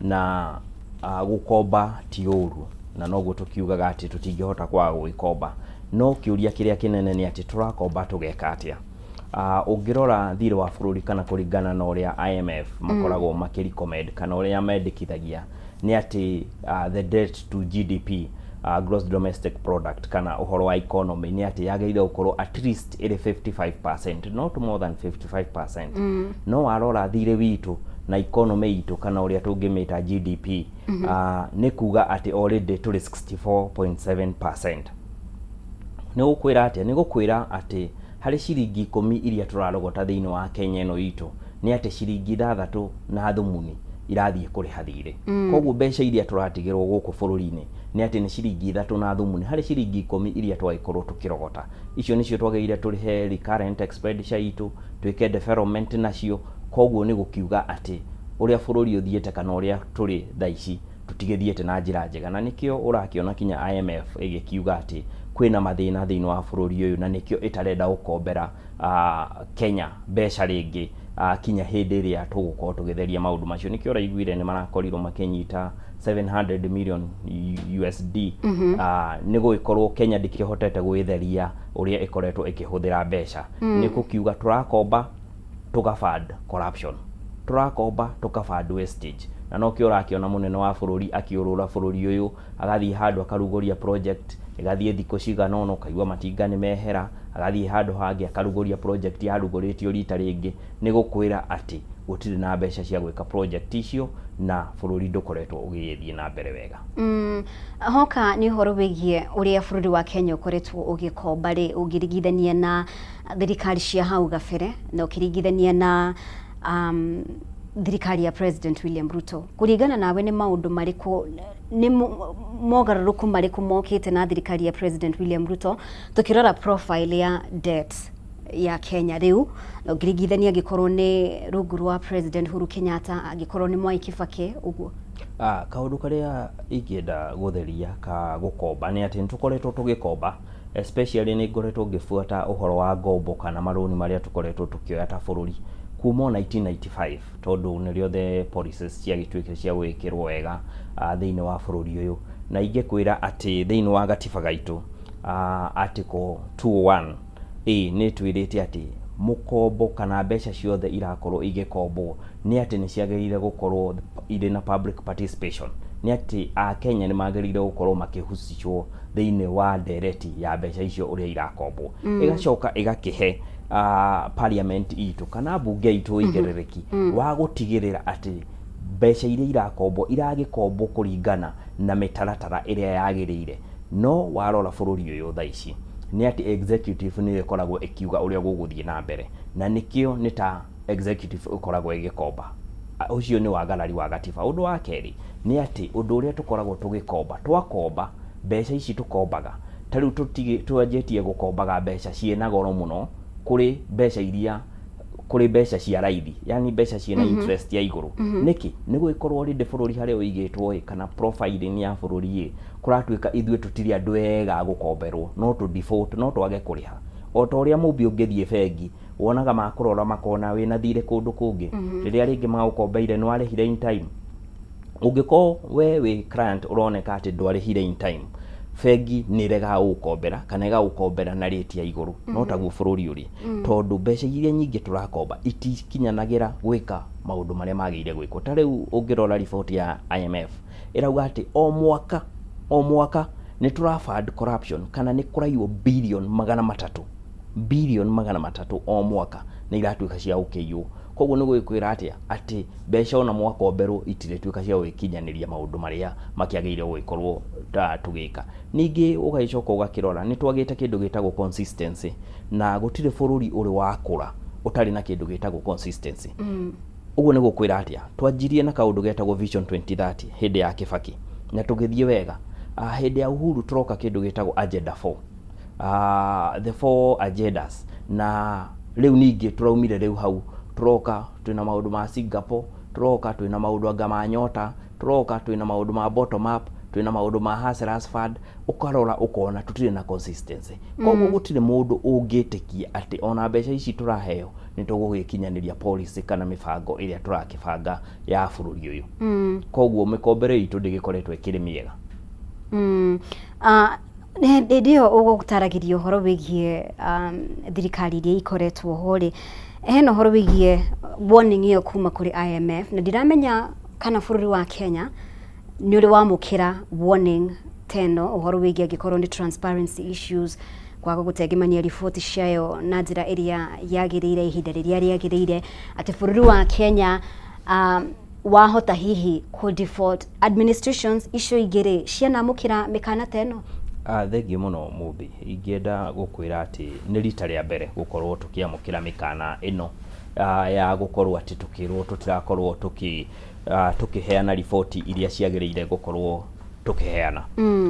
Na gũkomba ti ũru, na noguo tũkiugaga atĩ tũtingĩhota kwaga gũgĩkomba. No kĩũria kĩrĩa kĩnene nĩ atĩ tũrakomba tũgeka atĩa? Ũngĩrora thirĩ wa bũrũri kana kũringana na ũrĩa IMF makoragwo makĩ recommend kana ũrĩa mendekithagia nĩ atĩ the debt to GDP, gross domestic product, kana ũhoro wa economy, nĩ atĩ yagĩrĩire gũkorwo at least ĩrĩ 55%, not more than 55%. No warora thirĩ witũ na economy itũ kana ũrĩa tũngĩmĩta GDP, nĩ kuga atĩ already tũrĩ 64.7%. Nĩ gũkwĩra atĩa? Nĩ gũkwĩra atĩ harĩ ciringi 10 iria tũrarogota thĩinĩ wa Kenya ĩno itũ, nĩ atĩ ciringi 6 na thumuni irathiĩ kũrĩha thirĩ. Koguo mbeca iria tũratigĩrwo gũkũ bũrũri-inĩ nĩ atĩ nĩ ciringi 3 na thumuni harĩ ciringi 10 iria twagĩkorwo tũkĩrogota. Icio nĩcio twagĩrĩire tũrĩhe recurrent expenditure itũ, twĩke development nacio. Koguo nĩ gũkiuga atĩ ũrĩa bũrũri ũthiĩte kana ũrĩa tũrĩ thaa ici, tũtigĩthiĩte na njĩra njega, na nĩkĩo ũrakĩona kinya IMF ĩgĩkiuga atĩ kwĩna mathĩna thĩinĩ wa bũrũri ũyũ, na nĩkĩo ĩtarenda gũkombera Kenya mbeca rĩngĩ kinya hĩndĩ ĩrĩa tũgũkorwo tũgĩtheria maũndũ macio. Nĩkĩo ũraiguire nĩ marakorirwo makĩnyita 700 million USD, nĩ gũgĩkorwo Kenya ndĩkĩhotete gwĩtheria ũrĩa ĩkoretwo ĩkĩhũthĩra mbeca. Nĩ gũkiuga tũrakomba tũga fund corruption, tũrakomba tũka fund wastage, na nokĩo ũrakĩona mũnene wa bũrũri akĩũrũra bũrũri ũyũ, agathiĩ handũ akarugũria project, ĩgathiĩ thikũ cigana ũna ũkaigua matinga nĩ mehera, agathiĩ handũ hangĩ akarugũria project yarugũrĩtio rita rĩngĩ. Nĩ gũkwĩra atĩ gũtirĩ na mbeca cia gwĩka project icio na bũrũri ndũkoretwo ũgĩgĩthiĩ na mbere wega. Hoka nĩ ũhoro wĩgiĩ ũrĩa bũrũri wa Kenya ũkoretwo ũgĩkomba rĩ, ũngĩringithania na thirikari cia hau gabere na ũkĩringithania na thirikari ya President William Ruto, kũringana nawe nĩ maũndũ marĩkũ, nĩ mogarũrũku marĩkũ mokĩte na thirikari ya President William Ruto, tũkĩrora profile ya debt ya Kenya rĩu, na ũngĩringithania angĩkorwo nĩ rungu rwa President Uhuru Kenyatta, angĩkorwo nĩ Mwai Kibaki ũguo? Kaũndũ karĩa ingĩenda gũtheria ka gũkomba nĩ atĩ nĩ tũkoretwo tũgĩkomba, especially nĩ ngoretwo ngĩbuata ũhoro wa ngombo kana marũni marĩa tũkoretwo tũkĩoya ta bũrũri kuma o 1995, tondũ nĩrĩo the policies ciagĩtuĩkire cia gwĩkĩrwo wega thĩinĩ wa bũrũri ũyũ. Na ingĩkwĩra atĩ thĩinĩ wa gatiba gaitũ, article 201 A nĩ ĩtwĩrĩte atĩ mũkombo kana mbeca ciothe irakorwo igĩkombwo nĩ atĩ nĩ ciagĩrĩire gũkorwo irĩ na public participation, nĩ atĩ Akenya nĩ magĩrĩire gũkorwo makĩhusishwo thĩinĩ wa ndereti ya mbeca icio ũrĩa irakombwo. Ĩgacoka ĩgakĩhe parliament itũ kana mbunge itũ ũigĩrĩrĩki wa gũtigĩrĩra atĩ mbeca iria irakombwo iragĩkombwo kũringana na mĩtaratara ĩrĩa yagĩrĩire. No warora bũrũri ũyũ thaa ici nĩ atĩ executive nĩyo ĩkoragwo ĩkiuga ũrĩa gũgũthiĩ na mbere, na nĩkĩo nĩ ta executive ĩkoragwo ĩgĩkomba. Ũcio nĩ wagarari wa gatiba. Ũndũ wa kerĩ nĩ atĩ ũndũ ũrĩa tũkoragwo tũgĩkomba, twakomba mbeca ici tũkombaga, ta rĩu twanjĩtie gũkombaga mbeca ciĩna goro mũno kũrĩ mbeca iria kũrĩ mbeca cia raithi, yani mbeca ciĩna interest ya igũrũ. Nĩkĩ? Nĩ gũgĩkorwo already bũrũri harĩa ũigĩtwo ĩ, kana profiling ya bũrũri ĩ, kũratuĩka ithuĩ tũtirĩ andũ ega a gũkomberwo, no tũ default, no twage kũrĩha. O ta ũrĩa mũmbi ũngĩthiĩ bengi wonaga makũrora makona wĩna thirĩ kũndũ kũngĩ, rĩrĩa rĩngĩ magũkombeire nĩ warĩhire in time. Ũngĩkorwo we wĩ client ũroneka atĩ ndwarĩhire in time, bengi nĩ ĩregaga gũgũkombera kana ĩgagũkombera na rate ya igũrũ. No taguo bũrũri ũrĩ, tondũ mbeca iria nyingĩ tũrakomba itikinyanagĩra gwĩka maũndũ marĩa magĩrĩire gwĩkwo. Ta rĩu ũngĩrora riboti ya IMF ĩrauga atĩ o mwaka o mwaka nĩ tũra fund corruption kana nĩ kũraiywo bilion 300, bilion 300 o mwaka nĩ iratuĩka cia gũkĩiywo. Koguo nĩ gũgĩkwĩra atĩa? Atĩ mbeca ona mwakomberwo itirĩtuĩka cia gũgĩkinyanĩria maũndũ marĩa makĩagĩrĩire gũgĩkorwo ta tũgĩka. Ningĩ ũgagĩcoka ũgakĩrora nĩ twagĩte kĩndũ gĩtagwo consistency, na gũtirĩ bũrũri ũrĩ wakũra ũtarĩ na kĩndũ gĩtagwo consistency. Ũguo nĩ gũkwĩra atĩa? Twanjirie na kaũndũ getagwo Vision 2030 hĩndĩ ya Kibaki na tũgĩthiĩ wega. Hĩndĩ ya Uhuru tũroka kĩndũ gĩtagwo Agenda 4, the four agendas, na rĩu ningĩ tũraumire rĩu hau tũroka twĩna maũndũ ma Singapore, tũroka twĩna maũndũ anga ma Nyota, tũroka twĩna maũndũ ma bottom up, twĩna maũndũ ma Hustlers Fund. Ũkarora ũkona tũtirĩ na consistency. Koguo gũtirĩ mũndũ ũngĩtĩkia atĩ ona mbeca ici tũraheo Nĩ tũgũgĩkinyanĩria policy kana mĩbango ĩrĩa tũrakĩbanga ya bũrũri ũyũ. Koguo mĩkombere itũ ndĩgĩkoretwo ĩkĩrĩ mĩega. Hĩndĩ ĩyo ũgũtaragĩria ũhoro wĩgiĩ thirikari iria ikoretwo ho rĩ, hena ũhoro wĩgiĩ warning ĩyo kuma kũrĩ IMF, na ndiramenya kana bũrũri wa Kenya nĩ ũrĩ wamũkĩra warning ta ĩno, ũhoro wĩgiĩ angĩkorwo nĩ transparency issues, kwaga gũtengemania riboti ciayo na njĩra ĩrĩa yagĩrĩire ihinda rĩrĩa rĩagĩrĩire, atĩ bũrũri wa Kenya wahota hihi kũ default. Administrations icio ingĩ rĩ, cianamũkĩra mĩkana ta ĩno? Thengiũ mũno Mũmbi, ingĩenda gũkwĩra atĩ nĩ rita rĩa mbere gũkorwo tũkĩamũkĩra mĩkana ĩno ya gũkorwo atĩ tũkĩrwo tũtirakorwo tũkĩheana riboti iria ciagĩrĩire gũkorwo tũkĩheana.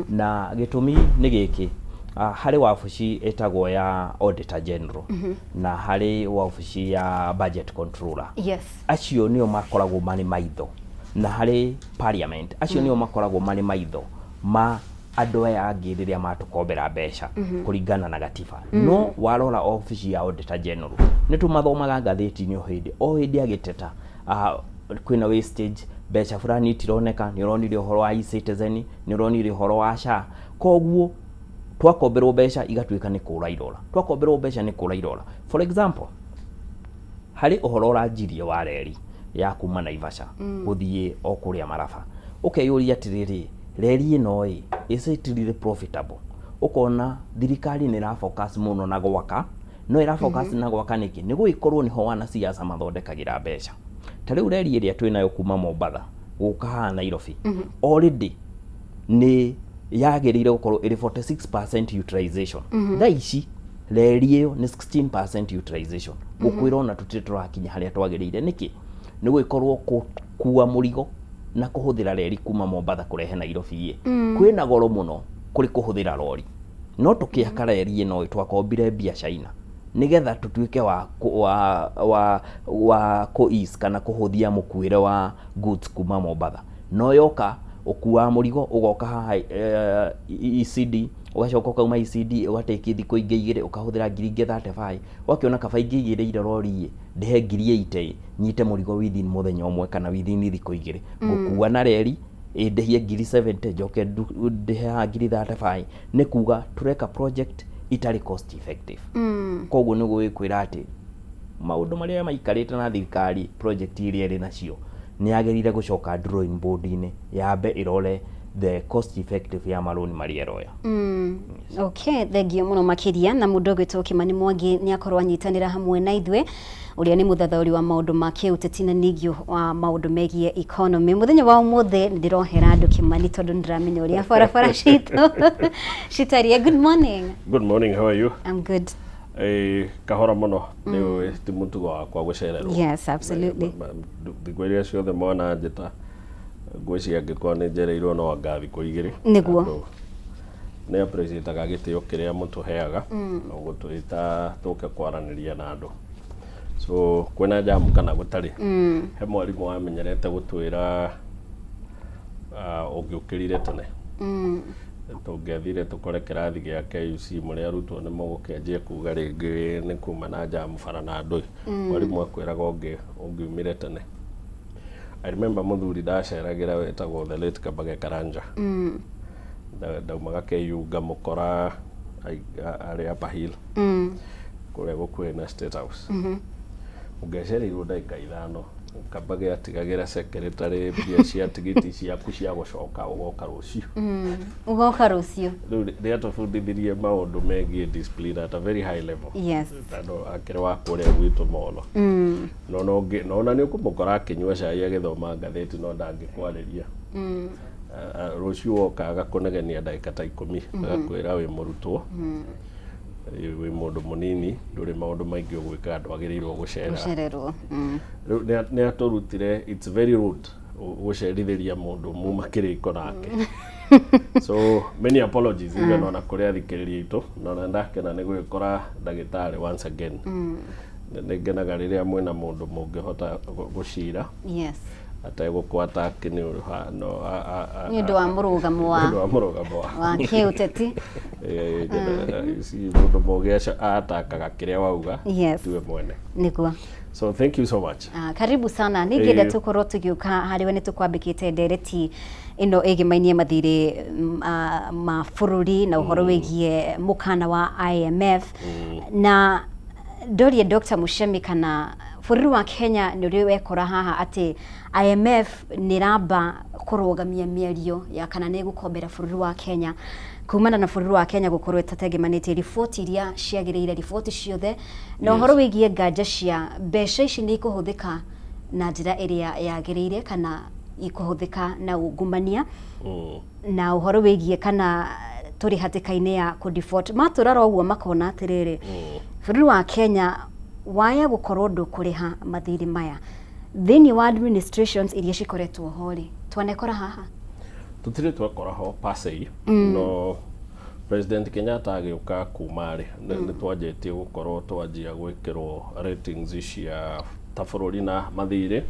Na gĩtũmi nĩ gĩkĩ, harĩ wabici ĩtagwo ya Auditor General na harĩ wabici ya Budget Controller. Acio nĩo makoragwo marĩ maitho, na harĩ parliament, acio nĩo makoragwo marĩ maitho ma andũ aya angĩ rĩrĩa matũkombera mbeca kũringana na gatiba. No warora obici ya Auditor General, nĩ tũmathomaga ngathĩti-inĩ o hĩndĩ o hĩndĩ agĩteta kwĩna wastage, mbeca fulani itironeka. Nĩ ũronire ũhoro wa eCitizen, nĩ ũronire ũhoro wa SHA. Koguo twakomberwo mbeca igatuĩka nĩ kũra irora, twakomberwo mbeca nĩ kũra irora. For example, harĩ ũhoro ũranjirie wa reri ya kuma Naivasha gũthiĩ o kũrĩa Maraba, ũkeyũria atĩrĩrĩ, reri ĩno ĩ, is it really profitable? Ũkona thirikari nĩ ĩra focus mũno na gwaka, no ĩra focus na gwaka nĩkĩ? Nĩ gũgĩkorwo nĩho wanasiasa mathondekagĩra mbeca. Ta rĩu reri ĩrĩa twĩnayo kuma Mombatha gũka haha Nairobi, already nĩ yagĩrĩire gũkorwo ĩrĩ 46% utilization. Thaa ici reri ĩyo nĩ 16% utilization. Gũkwĩra ona tũtirĩ tũrakinya harĩa twagĩrĩire. Nĩkĩ? Nĩ gũgĩkorwo kũkua mũrigo na kũhũthĩra reri kuma Mombatha kũrehe Nairobi ĩ, kwĩna goro mũno kũrĩ kũhũthĩra rori. No tũkĩaka reri ĩno ĩ, twakombire mbia China nĩgetha tũtuĩke wa kũ ease kana kũhũthia mũkuĩre wa goods kuma Mombatha. No yoka ũkuaga mũrigo ũgoka haha ECD, ũgacoka ũkauma ECD ũgatĩki thikũ ingĩ 2, ũkahũthĩra ngiri ingĩ 35. Ũgakĩona kaba ingĩigĩrĩire rori ĩ, ndĩhe ngiri 80 ĩ, nyite mũrigo within mũthenya ũmwe kana within thikũ 2. Ngũkua na reri ĩndĩhie ngiri 70, njoke ndĩhe haha ngiri 35. Nĩ kuga tũreka project itarĩ cost effective. Koguo nĩ gũgĩkwĩra atĩ maũndũ marĩa maikarĩte na thirikari, project iria ĩrĩ nacio, nĩ yagĩrĩire gũcoka drawing board-inĩ, yambe ĩrore the cost effective ya marũni marĩa ĩroya. Okay, thengio mũno makĩria. Na mũndũ ũgwĩtwo Kĩmani Mwangi nĩ akorwo anyitanĩra hamwe na ithuĩ, ũrĩa nĩ mũthathaũri wa maũndũ ma kĩũteti na ningĩ wa maũndũ megiĩ economy. Mũthenya wa ũmũthĩ nĩ ndĩrohera andũ Kĩmani tondũ nĩ ndĩramenya ũrĩa barabara citũ citariĩ. Good morning. Good morning, how are you? I'm good. Kahora mũno, nĩ ũĩ ti mũtugo wakwa gũcererwo. Yes, absolutely. Thikũ iria ciothe mwana njĩta, ngwĩciria angĩkorwo nĩ njereirwo no anga thikũ 2. Nĩguo. Tondũ nĩ appreciate-aga gĩtĩo kĩrĩa mũtũheaga na gũtwĩta tũke kwaranĩria na andũ. So kwĩna jamu kana gũtarĩ, he mwarimũ wamenyerete gũtwĩra ũngĩũkĩrire tene, tũngĩathire tũkore kĩrathi gĩa KUC mũrĩ arutwo nĩ mũgũkĩanjia kuga rĩngĩ nĩ kuma na jamu bara na ndũĩ. Mwarimũ akwĩraga ũngĩumire tene. I remember mũthuri ndaceragĩra wetagwo the late Kabage Karanja. Ndaumaga KU ngamũkora arĩ Upper Hill kũrĩa gũkuhĩ na State House. Ũngĩacereirwo ndagĩka 5, Kabage atigagĩra secretary mbia cia tigiti ciaku cia gũcoka, ũgoka rũciũ. Ũgoka rũciũ. Rĩu nĩatũbundithirie maũndũ megiĩ discipline at a very high level. Tondũ akĩrĩ wa kũrĩa gwitũ Molo. No ona nĩ ũkũmũkora akĩnyua cai agĩthoma ngathĩti, no ndangĩkwarĩria. Rũciũ woka agakũnegenia ndagĩka ta 10, agakwĩra wĩ mũrutwo, wĩ mũndũ mũnini, ndũrĩ maũndũ maingĩ ũgwĩka, ndwagĩrĩirwo gũcera. Gũcererwo. Rĩu nĩ atũrutire it's very rude gũcerithĩria mũndũ muma kĩrĩko nake. So many apologies even ona kũrĩ athikĩrĩria aitũ, na ona ndakena nĩ gũgĩkora ndagĩtarĩ once again. Nĩ ngenaga rĩrĩa mwĩna mũndũ mũngĩhota gũcira. Ategũkũ attack nĩ ũndũ no nĩ ũndũ wa mũrũgamo wa nĩ ũndũ wa mũrũgamo wa wa kĩũteti. Si mũndũ mũgĩ atakaga kĩrĩa wauga tiwe mwene. Nĩguo. So thank you so much. Karibu sana. Nĩ ngĩenda tũkorwo tũgĩũka harĩwe nĩ tũkwambĩkĩte ndereti ĩno ĩgĩmainie mathirĩ ma bũrũri na ũhoro wĩgiĩ mũkana wa IMF na ndorie Dr. Muchemi kana bũrũri wa Kenya nĩ ũrĩ wekora haha atĩ IMF nĩ ĩramba kũrũgamia mĩario ya kana nĩ ĩgũkombera bũrũri wa Kenya kumana na bũrũri wa Kenya gũkorwo ĩtatengemanĩtie riboti iria ciagĩrĩire, riboti ciothe na ũhoro wĩgiĩ nganja cia mbeca ici nĩ ikũhũthĩka na njĩra ĩrĩa yagĩrĩire kana ikũhũthĩka na ungumania na ũhoro wĩgiĩ kana tũrĩ hatĩka-inĩ ya kũ default. Matũrora ũguo makona atĩrĩrĩ, bũrũri wa Kenya waya gũkorwo ndũkũrĩha mathirĩ maya thĩinĩ wa administrations iria cikoretwo ho rĩ, twanekora haha? Tũtirĩ twekora ho per se, no President Kenyatta agĩũka kuma rĩ, nĩ twanjĩtie gũkorwo twanjia gwĩkĩrwo ratings cia ta bũrũri na mathirĩ.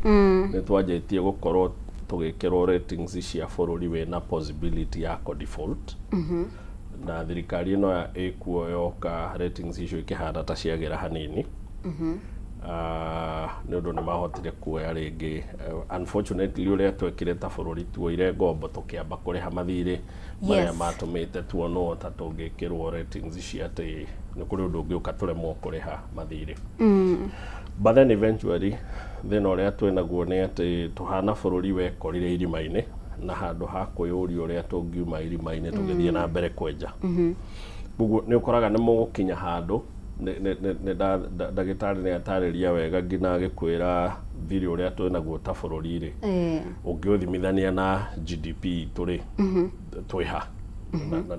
Nĩ twanjĩtie gũkorwo tũgĩkĩrwo ratings cia bũrũri wĩna possibility ya default, na thirikari ĩno ĩkuo yoka, ratings icio ikĩhana ta ciagĩra hanini. Nĩ ũndũ nĩ mahotire kuoya rĩngĩ. Unfortunately, ũrĩa twekire ta bũrũri, tuoire ngombo tũkĩamba kũrĩha mathirĩ marĩa matũmĩte tuonwo ta tũngĩkĩrwo ratings cia atĩ nĩ kũrĩ ũndũ ũngĩũka tũremwo kũrĩha mathirĩ. But then eventually thĩna ũrĩa twĩnaguo nĩ atĩ tũhana bũrũri wekorire irima-inĩ, na handũ ha kwĩyũria ũrĩa tũngiuma irima-inĩ, tũgĩthiĩ na mbere kwenja. Koguo nĩ ũkoraga nĩ mũgũkinya handũ nĩ ndagĩtarĩ nĩ atarĩria wega nginya agĩkwĩra thirĩ ũrĩa twĩnaguo ta bũrũri rĩ, ũngĩũthimithania na GDP itũ rĩ, twĩ ha?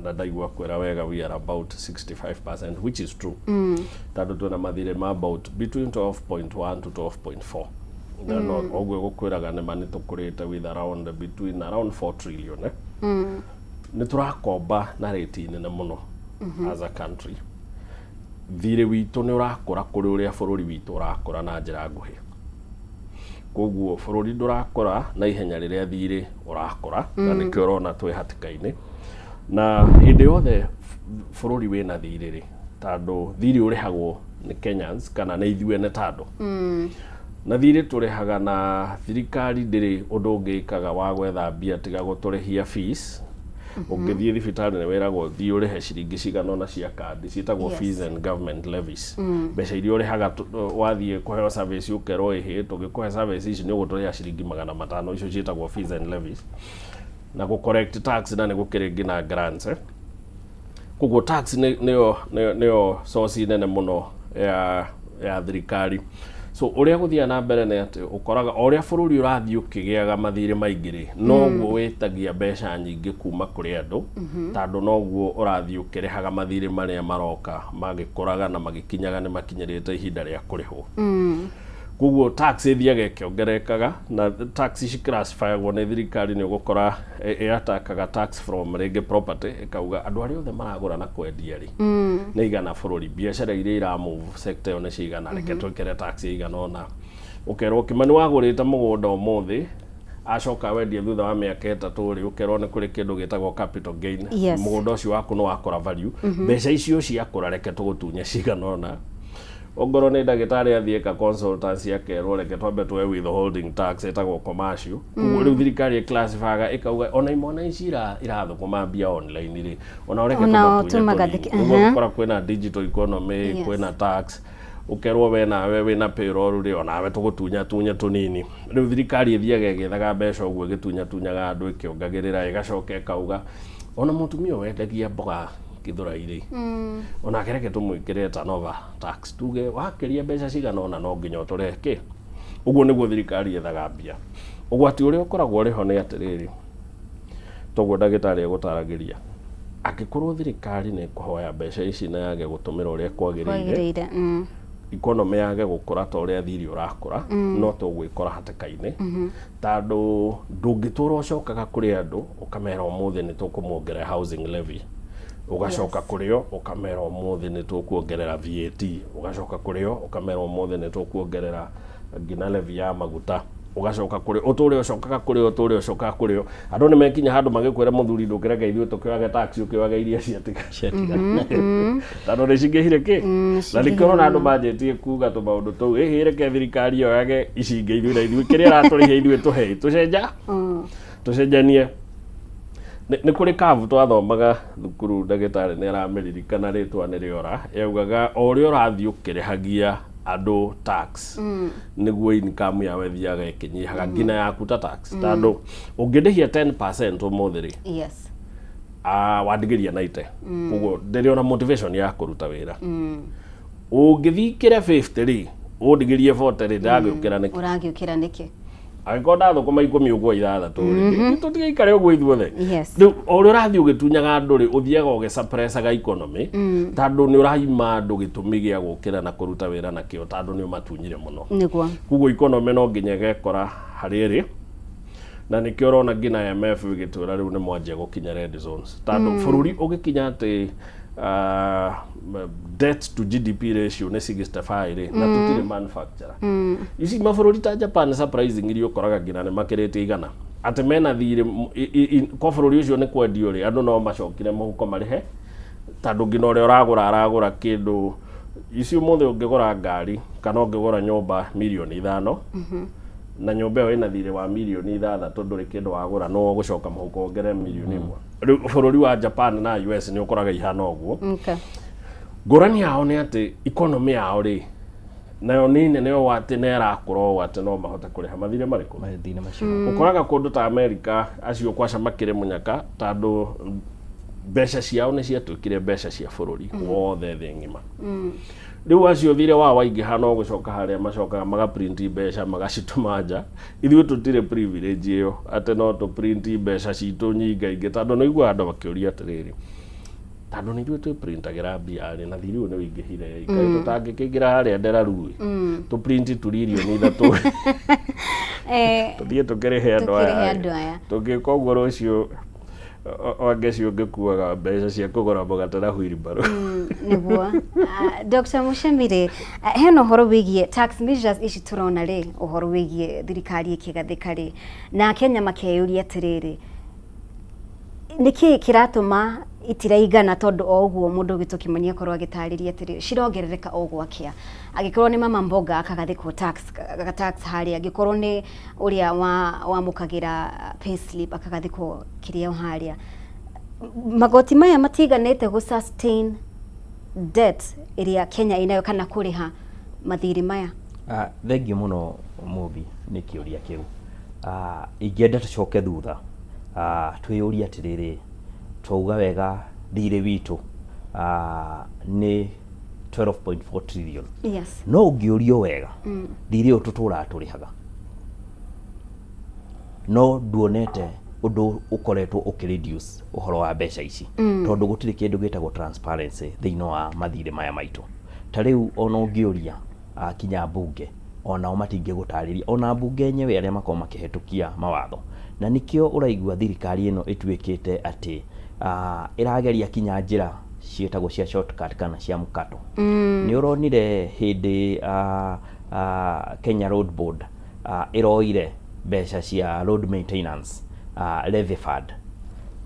Na ndaigua kwĩra wega we are about 65%, which is true, tondũ twĩna mathirĩ ma about between 12.1 to 12.4, na no ũguo gũkwĩraga nĩma nĩ tũkũrĩte with around between around 4 trillion, eh? Nĩ tũrakomba na rate nene mũno as a country. Thirĩ witũ nĩ ũrakũra kũrĩ ũrĩa bũrũri witũ ũrakũra na njĩra nguhĩ. Koguo bũrũri ndũrakũra na ihenya rĩrĩa thirĩ ũrakũra, na nĩkĩo ũrona twĩ hatĩka-inĩ. Na hĩndĩ yothe bũrũri wĩna thirĩ rĩ, tondũ thirĩ ũrĩhagwo nĩ Kenyans kana nĩ ithuĩ ene, tondũ na thirĩ tũrĩhaga na thirikari ndĩrĩ ũndũ ũngĩ ĩkaga wa gwetha mbia tiga gũtũrĩhia fees. Ũngĩthiĩ thibitarĩ nĩ wĩragwo thiĩ ũrĩhe ciringi cigana ũna cia kandi ciĩtagwo fees and government levies, mbeca iria ũrĩhaga wathiĩ kũheo service, ũkerwo ĩhĩ tũgĩkũhe service ici nĩ ũgũtũrĩha ciringi 500. Icio ciĩtagwo fees and levies na gũ collect tax, na nĩ gũkĩrĩ nginya grants, eh? Koguo tax nĩyo source nene mũno ya thirikari. So ũrĩa gũthiaga na mbere nĩ atĩ ũkoraga o ũrĩa bũrũri ũrathiĩ ũkĩgĩaga mathirĩ maingĩ rĩ, noguo wĩtagia mbeca nyingĩ kuma kũrĩ andũ, tondũ noguo ũrathiĩ ũkĩrĩhaga mathirĩ marĩa maroka magĩkũraga na magĩkinyaga nĩ makinyĩrĩte ihinda rĩa kũrĩhwo. Koguo tax ĩthiaga ĩkĩongererekaga, na tax ici classifyagwo nĩ thirikari. Nĩ ũgũkora ĩatakaga tax from rĩngĩ property, ĩkauga andũ arĩa othe maragũra na kwendia rĩ, nĩ igana bũrũri, biacara iria ira move sector ĩyo nĩ cigana, reke twĩkĩre tax ĩigana ũna. Ũkerwo Kĩmani wagũrĩte mũgũnda ũmũthĩ, acoka wendie thutha wa mĩaka 3 rĩ, ũkerwo nĩ kũrĩ kĩndũ gĩtagwo capital gain. Mũgũnda ũcio waku nĩ wakũra value, mbeca icio ciakũra reke tũgũtunye cigana ũna. Ongorwo nĩ ndagĩtarĩ athiĩ eka consultancy, akerwo reke twambe tuoe withholding tax ĩtagwo commercial. Koguo rĩu thirikari ĩclassifyaga ĩkauga ona imwana ici irathũkũma mbia online rĩ, ona reke Onao tũmatunye tũmagathĩke- tũnini. Ũguo ũgakora kwĩna digital economy, kwĩna tax, ũkerwo we nawe wĩna payroll rĩ, onawe tũgũtunya tunye tũnini. Rĩu thirikari ĩthiaga ĩgĩethaga mbeca ũguo, ĩgĩtunya tunyaga andũ, ĩkĩongagĩrĩra, ĩgacoka ĩkauga ona mũtumia wendagia mboga Gĩthũrai rĩ, onake reke tũmwĩkĩre turnover tax, tuge wakĩria mbeca cigana ũna no nginya ũtũrehe kĩ. Ũguo nĩguo thirikari yethaga mbia. Ũgwati ũrĩa ũkoragwo ũrĩ ho nĩ atĩrĩrĩ, toguo ndagĩtarĩ egũtaragĩria, angĩkorwo thirikari nĩ ĩkũhoya mbeca ici na yage gũtũmĩra ũrĩa kwagĩrĩire, kwagĩrĩire, economy yage gũkũra ta ũrĩa thiri ũrakũra, no tũgwĩkora hatĩka-inĩ, tondũ ndũngĩtũra ũcokaga kũrĩ andũ ũkamera ũmũthĩ nĩ tũkũmuongerera housing levy, ũgacoka kũrĩ o ũkamera ũmũthĩ nĩ tũkuongerera VAT, ũgacoka kũrĩ o ũkamera ũmũthĩ nĩ tũkuongerera nginya levy ya maguta. Ũgacoka kũrĩ ũtũre ũcokaga kũrĩ ũtũre ũcokaga kũrĩ o. Andũ nĩ mekinya handũ magĩkwĩra, mũthuri, ndũkĩreke ithuĩ tũkĩoyage tax, ũkĩoyage iria ciatiga ciatiga, tondũ nĩ cingĩhire kĩ na nĩkĩo ũrona andũ manjĩtie kuga tũmaũndũ tũu, ĩhĩ, reke thirikari yoyage ici ingĩ, ithuĩ na ithuĩ kĩrĩa ĩratũrĩhia ithuĩ tũhe tũcenja tũcenjanie. Nĩ kũrĩ kabu twathomaga thukuru, ndagĩtarĩ nĩ aramĩririkana, rĩtwa nĩ rĩora, yaugaga o ũrĩa ũrathiĩ ũkĩrĩhagia andũ tax nĩguo income yao ĩthiaga ĩkĩnyihaga nginya yaku ta tax, tondũ ũngĩndĩhia 10% ũmũthĩ rĩ, wandigĩria 90, koguo ndĩrĩ ona motivation ya kũruta wĩra. Ũngĩthiĩ kĩre 50 rĩ, ũndigĩrie 40 rĩ, ndagĩũkĩra nĩkĩ? Ũragĩũkĩra nĩkĩ? Angĩkorwo ndathũkũma 10 ũguo 6 rĩ, tũtigaikare ũguo ithuothe. Rĩu o ũrĩa ũrathiĩ ũgĩtunyaga andũ rĩ, ũthiaga ũgĩsuppressaga economy, tondũ nĩ ũraima andũ gĩtũmi gĩa gũkĩra na kũruta wĩra nakĩo, tondũ nĩ ũmatunyire mũno. Koguo economy no nginya ĩgekora harĩa ĩrĩ, na nĩkĩo ũrona nginya IMF ĩgĩtwĩra rĩu nĩ mwanjia gũkinya red zones, tondũ bũrũri ũgĩkinya atĩ debt to GDP ratio nĩ 65 rĩ, na tũtirĩ manufacturer. Ici mabũrũri ta Japan, surprisingly, ũkoraga nginya nĩ makĩrĩte 100, atĩ mena thirĩ kwa bũrũri ũcio nĩ kwendio rĩ, andũ no macokire mũhuko marĩhe, tondũ nginya ũrĩa ũragũra aragũra kĩndũ ici. Ũmũthĩ ũngĩgũra ngari kana ũngĩgũra nyũmba mirioni 5, na nyũmba ĩyo ĩna thirĩ wa mirioni 6, ndũrĩ kĩndũ wagũra, no ũgũcoka mũhuko wongerere mirioni 1. Rĩu bũrũri wa Japan na US nĩ ũkoraga ihana ũguo. Ngũrani yao nĩ atĩ economy yao rĩ, nayo nĩ nene ũũ atĩ nĩ ĩrakũra ũũ atĩ no mahote kũrĩha mathirĩ marĩkũ? Mathirĩ macio. Ũkoraga kũndũ ta America acio kwaca makĩrĩ mũnyaka, tondũ mbeca ciao nĩ ciatuĩkire mbeca cia bũrũri wothe thĩ ng'ima. Rĩu acio thirĩ wao waingĩha, no gũcoka harĩa macokaga magaprint mbeca magacitũma nja. Ithuĩ tũtirĩ privilege ĩyo atĩ no tũprint mbeca citũ nyingaingĩ, tondũ nĩ ũiguaga andũ makĩũria atĩrĩrĩ, tondũ nĩ ithuĩ twĩprintagĩra mbia rĩ, na thirĩ ũyũ nĩ wĩingĩhire rĩ, kaĩ tũtangĩkĩingĩra harĩa Nderaru ĩ, tũprint turirioni 3, tũthiĩ tũkĩrĩhe andũ tũkĩrĩhe aya andũ aya. Tũngĩka ũguo rũciũ Wangeci ũngĩkuaga mbeca cia kũgũra mũgate na wheelbarrow. Nĩguo. Dr. Muchemi rĩ, hena ũhoro wĩgiĩ tax measures ici tũrona rĩ, ũhoro wĩgiĩ thirikari ĩkĩgathĩka rĩ, na Kenya makeyũria atĩrĩrĩ, nĩkĩ kĩratũma itiraigana? Tondũ o ũguo mũndũ ũgĩtwo Kĩmani akorwo agĩtarĩria atĩrĩ, cirongerereka o gwakĩa, angĩkorwo nĩ mama mboga akagathĩkwo tax, tax harĩa, angĩkorwo nĩ ũrĩa wa wamũkagĩra payslip akagathĩkwo kĩrĩa o harĩa, magoti maya matiganĩte gũ sustain debt ĩrĩa Kenya ĩnayo kana kũrĩha mathirĩ maya. Thengiũ mũno Mũmbi nĩ kĩũria kĩu. Ingĩenda tũcoke thutha, twĩyũrie atĩrĩrĩ, twauga wega thirĩ witũ nĩ 12.4 trillion. No ũngĩũrio wega, thirĩ ũyũ tũtũraga tũrĩhaga, no nduonete ũndũ ũkoretwo ũkĩ reduce ũhoro wa mbeca ici, tondũ gũtirĩ kĩndũ gĩtagwo transparency thĩinĩ wa mathirĩ maya maitũ. Ta rĩu ona ũngĩũria kinya mbunge, onao matingĩgũtarĩria, ona mbunge enyewe arĩa makoragwo makĩhetũkia mawatho. Na nĩkĩo ũraigua thirikari ĩno ĩtuĩkĩte atĩ ĩrageria kinya njĩra ciĩtagwo cia shortcut kana cia mũkato. Nĩ ũronire hĩndĩ Kenya Road Board ĩroire mbeca cia road maintenance levy fund,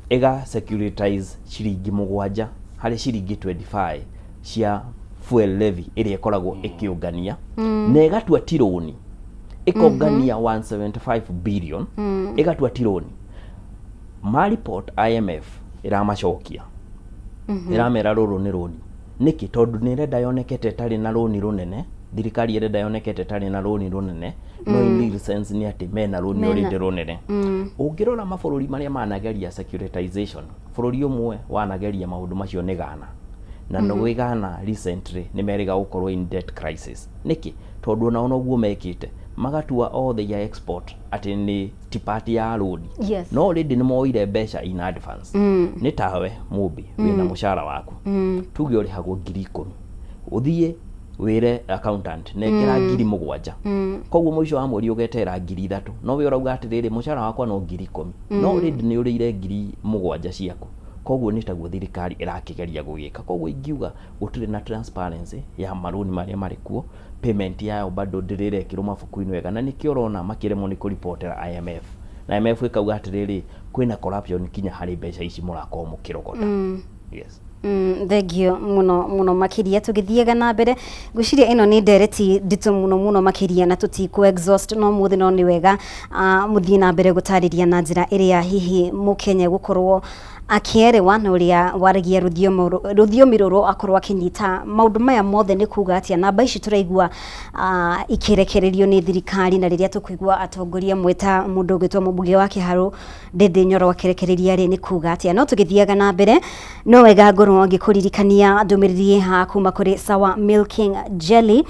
ĩga securitize ciringi 7 harĩ ciringi 25 cia fuel levy ĩrĩa ĩkoragwo ĩkĩũngania, na ĩgatua ti rũni, ĩkongania 175 billion, ĩgatua ti rũni. Ma report IMF ĩramacokia, ĩramera rũrũ nĩ rũni. Nĩkĩ? Tondũ nĩ ĩrenda yoneke ta ĩtarĩ na rũni rũnene, thirikari ĩrenda yoneke ta ĩtarĩ na rũni rũnene, no in real sense nĩ atĩ mena rũni already rũnene. Ũngĩrora mabũrũri marĩa manageria securitization, bũrũri ũmwe wanageria maũndũ macio nĩ Ghana, na nĩ Ghana recently nĩ merĩga gũkorwo in debt crisis. Nĩkĩ? Tondũ onao noguo mekĩte, magatua all their export atĩ nĩ ti part ya rũni. No already nĩ moire mbeca in advance. Nĩ tawe Mũmbi wĩna mũcara waku, tuge ũrĩhagwo 10,000, ũthiĩ wĩre accountant nengera 7,000, koguo mũico wa mweri ũgeterera 3,000, no we ũrauga atĩrĩrĩ, mũcara wakwa no 10,000, no already nĩ ũrĩire 7,000 ciaku. Koguo nĩ taguo thirikari ĩrakĩgeria gũgĩka. Koguo ingiuga gũtirĩ na transparency ya marũni marĩa marĩ kuo, payment yayo bado ndĩrĩ ĩrekĩrwo mabuku-inĩ wega, na nĩkĩo ũrona makĩremwo nĩ kũribotera IMF, na IMF ĩkauga atĩrĩrĩ, kwĩna corruption kinya harĩ mbeca ici mũrakorwo mũkĩrogota. Yes. Thengio muno muno makiria. Tugithiaga na mbere, ngwiciria ĩno nĩ ndereti nditũ muno muno makiria na tũtikũ exhaust no mũthĩ, no nĩ wega mũthiĩ na mbere gũtarĩria na njĩra ĩrĩa hihi mũkenya gũkorwo akĩerewa na ũrĩa waragia rũthiomi rũrũ akorwo akĩnyita maũndũ maya mothe nĩ kuga atĩa. Namba ici tũraigua ikĩrekererio nĩ thirikari, na rĩrĩa tũkũigua atongoria amwe ta mũndũ ũgwĩtwo mũmbunge wa Kĩharũ Ndindi Nyoro akĩrekereria rĩ, nĩ kuga atĩa. No tũgĩthiaga na mbere, no wega ngorwo ngĩkũririkania ndũmĩrĩri ĩha kuma kũrĩ Sawa Milking Jelly.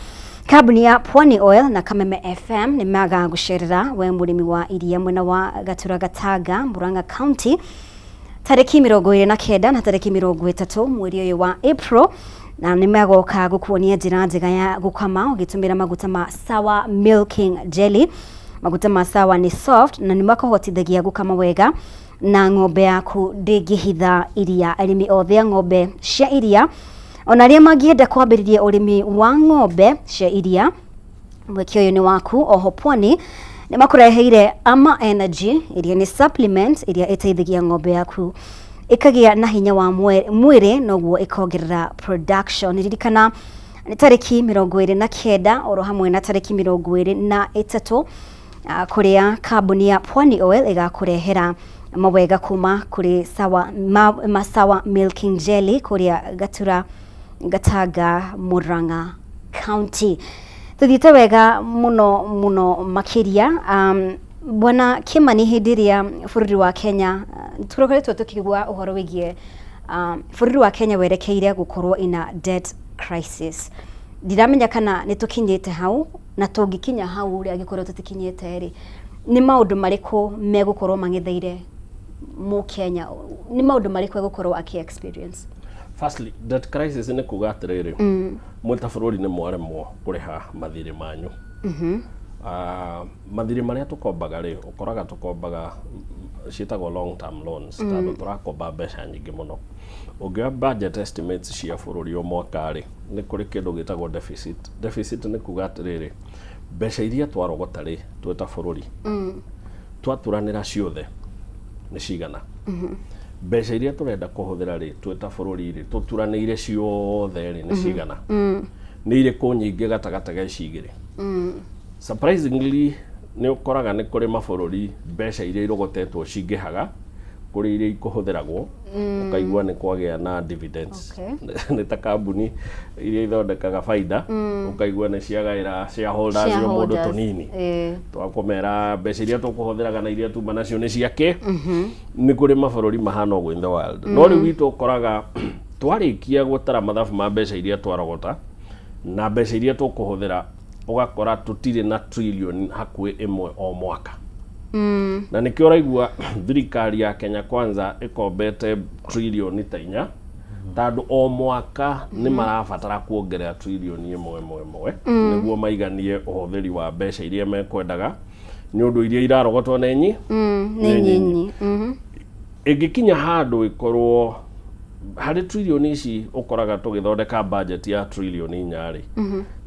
Kambuni ya Pwani Oil na Kameme FM nĩ magagũcerera we mũrĩmi wa iria mwena wa Gatura Gatanga, Murang'a County, tarĩki 29 na tarĩki 30 mweri ũyũ wa April, na nĩ magoka gũkuonia njĩra njega ya gũkama ũgĩtũmĩra maguta ma Sawa Milking Jelly. Maguta ma Sawa nĩ soft na nĩ makũhotithagia gũkama wega na ng'ombe yaku ndĩngĩhitha iria. Arĩmi othe a ng'ombe cia iria ona arĩa mangĩenda kwambĩrĩria ũrĩmi wa ng'ombe cia iria, mweke ũyũ nĩ waku. Oho Pwani nĩ makũreheire Ama Energy, ĩrĩa nĩ supplement ĩrĩa ĩteithagia ng'ombe yaku ĩkagĩa na hinya wa mwĩrĩ, noguo ĩkongerera production. Ririkana nĩ tarĩki 29 oro hamwe na tarĩki 23, kũrĩa kambuni ya Pwani Oil ĩgakũrehera mawega kuma kũrĩ Sawa, Masawa Milking Jelly kũrĩa Gatura Gatanga, Murang'a County. Tuthiĩte wega mũno mũno makĩria. Bwana Kimani, hĩndĩ ĩrĩa bũrũri wa Kenya tũkoretwo tũkĩigua ũhoro wĩgiĩ bũrũri wa Kenya werekeire gũkorwo in a debt crisis, ndiramenya kana nĩ tũkinyĩte hau, na tũngĩkinya hau rĩ, angĩkorwo tũtikinyĩte rĩ, nĩ maũndũ marĩkũ megũkorwo mang'etheire mũkenya? Nĩ maũndũ marĩkũ egũkorwo akĩ experience? Firstly, debt crisis nĩ kuga atĩrĩrĩ, mwĩ ta bũrũri nĩ mwaremwo kũrĩha mathirĩ manyu. Mathirĩ marĩa tũkombaga rĩ, ũkoraga tũkombaga ciĩtagwo long term loans, tondũ tũrakomba mbeca nyingĩ mũno. Ũngĩoya budget estimates cia bũrũri o mwaka rĩ, nĩ kũrĩ kĩndũ gĩtagwo deficit. Deficit nĩ kuga atĩrĩrĩ, mbeca iria twarogota rĩ, twĩ ta bũrũri twaturanĩra ciothe nĩ cigana, mbeca iria tũrenda kũhũthĩra rĩ, twĩ ta bũrũri rĩ, tũturanĩire ciothe rĩ, nĩ cigana, nĩ irĩkũ nyingĩ gatagatĩ ga ici igĩrĩ. Surprisingly, nĩ ũkoraga nĩ kũrĩ mabũrũri mbeca iria irogotetwo cingĩhaga kũrĩ iria ikũhũthĩragwo, ũkaigua nĩ kwagĩa na dividends. Nĩ ta kambuni iria ithondekaga baida, ũkaigua nĩ ciagaĩra shareholders o mũndũ Shareholders. tũnini twakũmera mbeca iria tũkũhũthĩraga na iria tuma nacio nĩ ciake. Nĩ kũrĩ mabũrũri mahana ũguo in the world, no rĩu gwitũ ũkoraga twarĩkia gũtara mathabu ma mbeca iria twarogota na mbeca iria tũkũhũthĩra, ũgakora tũtirĩ na trillion hakuhĩ 1 o mwaka, na nĩkĩo ũraigua thirikari ya Kenya Kwanza ĩkombete trillion ta 4, tondũ o mwaka nĩ marabatara kuongerera trillion ĩmwe ĩmwe ĩmwe nĩguo maiganie ũhũthĩri wa mbeca iria mekwendaga, nĩ ũndũ iria irarogotwo nĩ nyi nĩ nyinyi. Ĩngĩkinya handũ ĩkorwo harĩ trillion ici, ũkoraga tũgĩthondeka budget ya trillion 4 rĩ,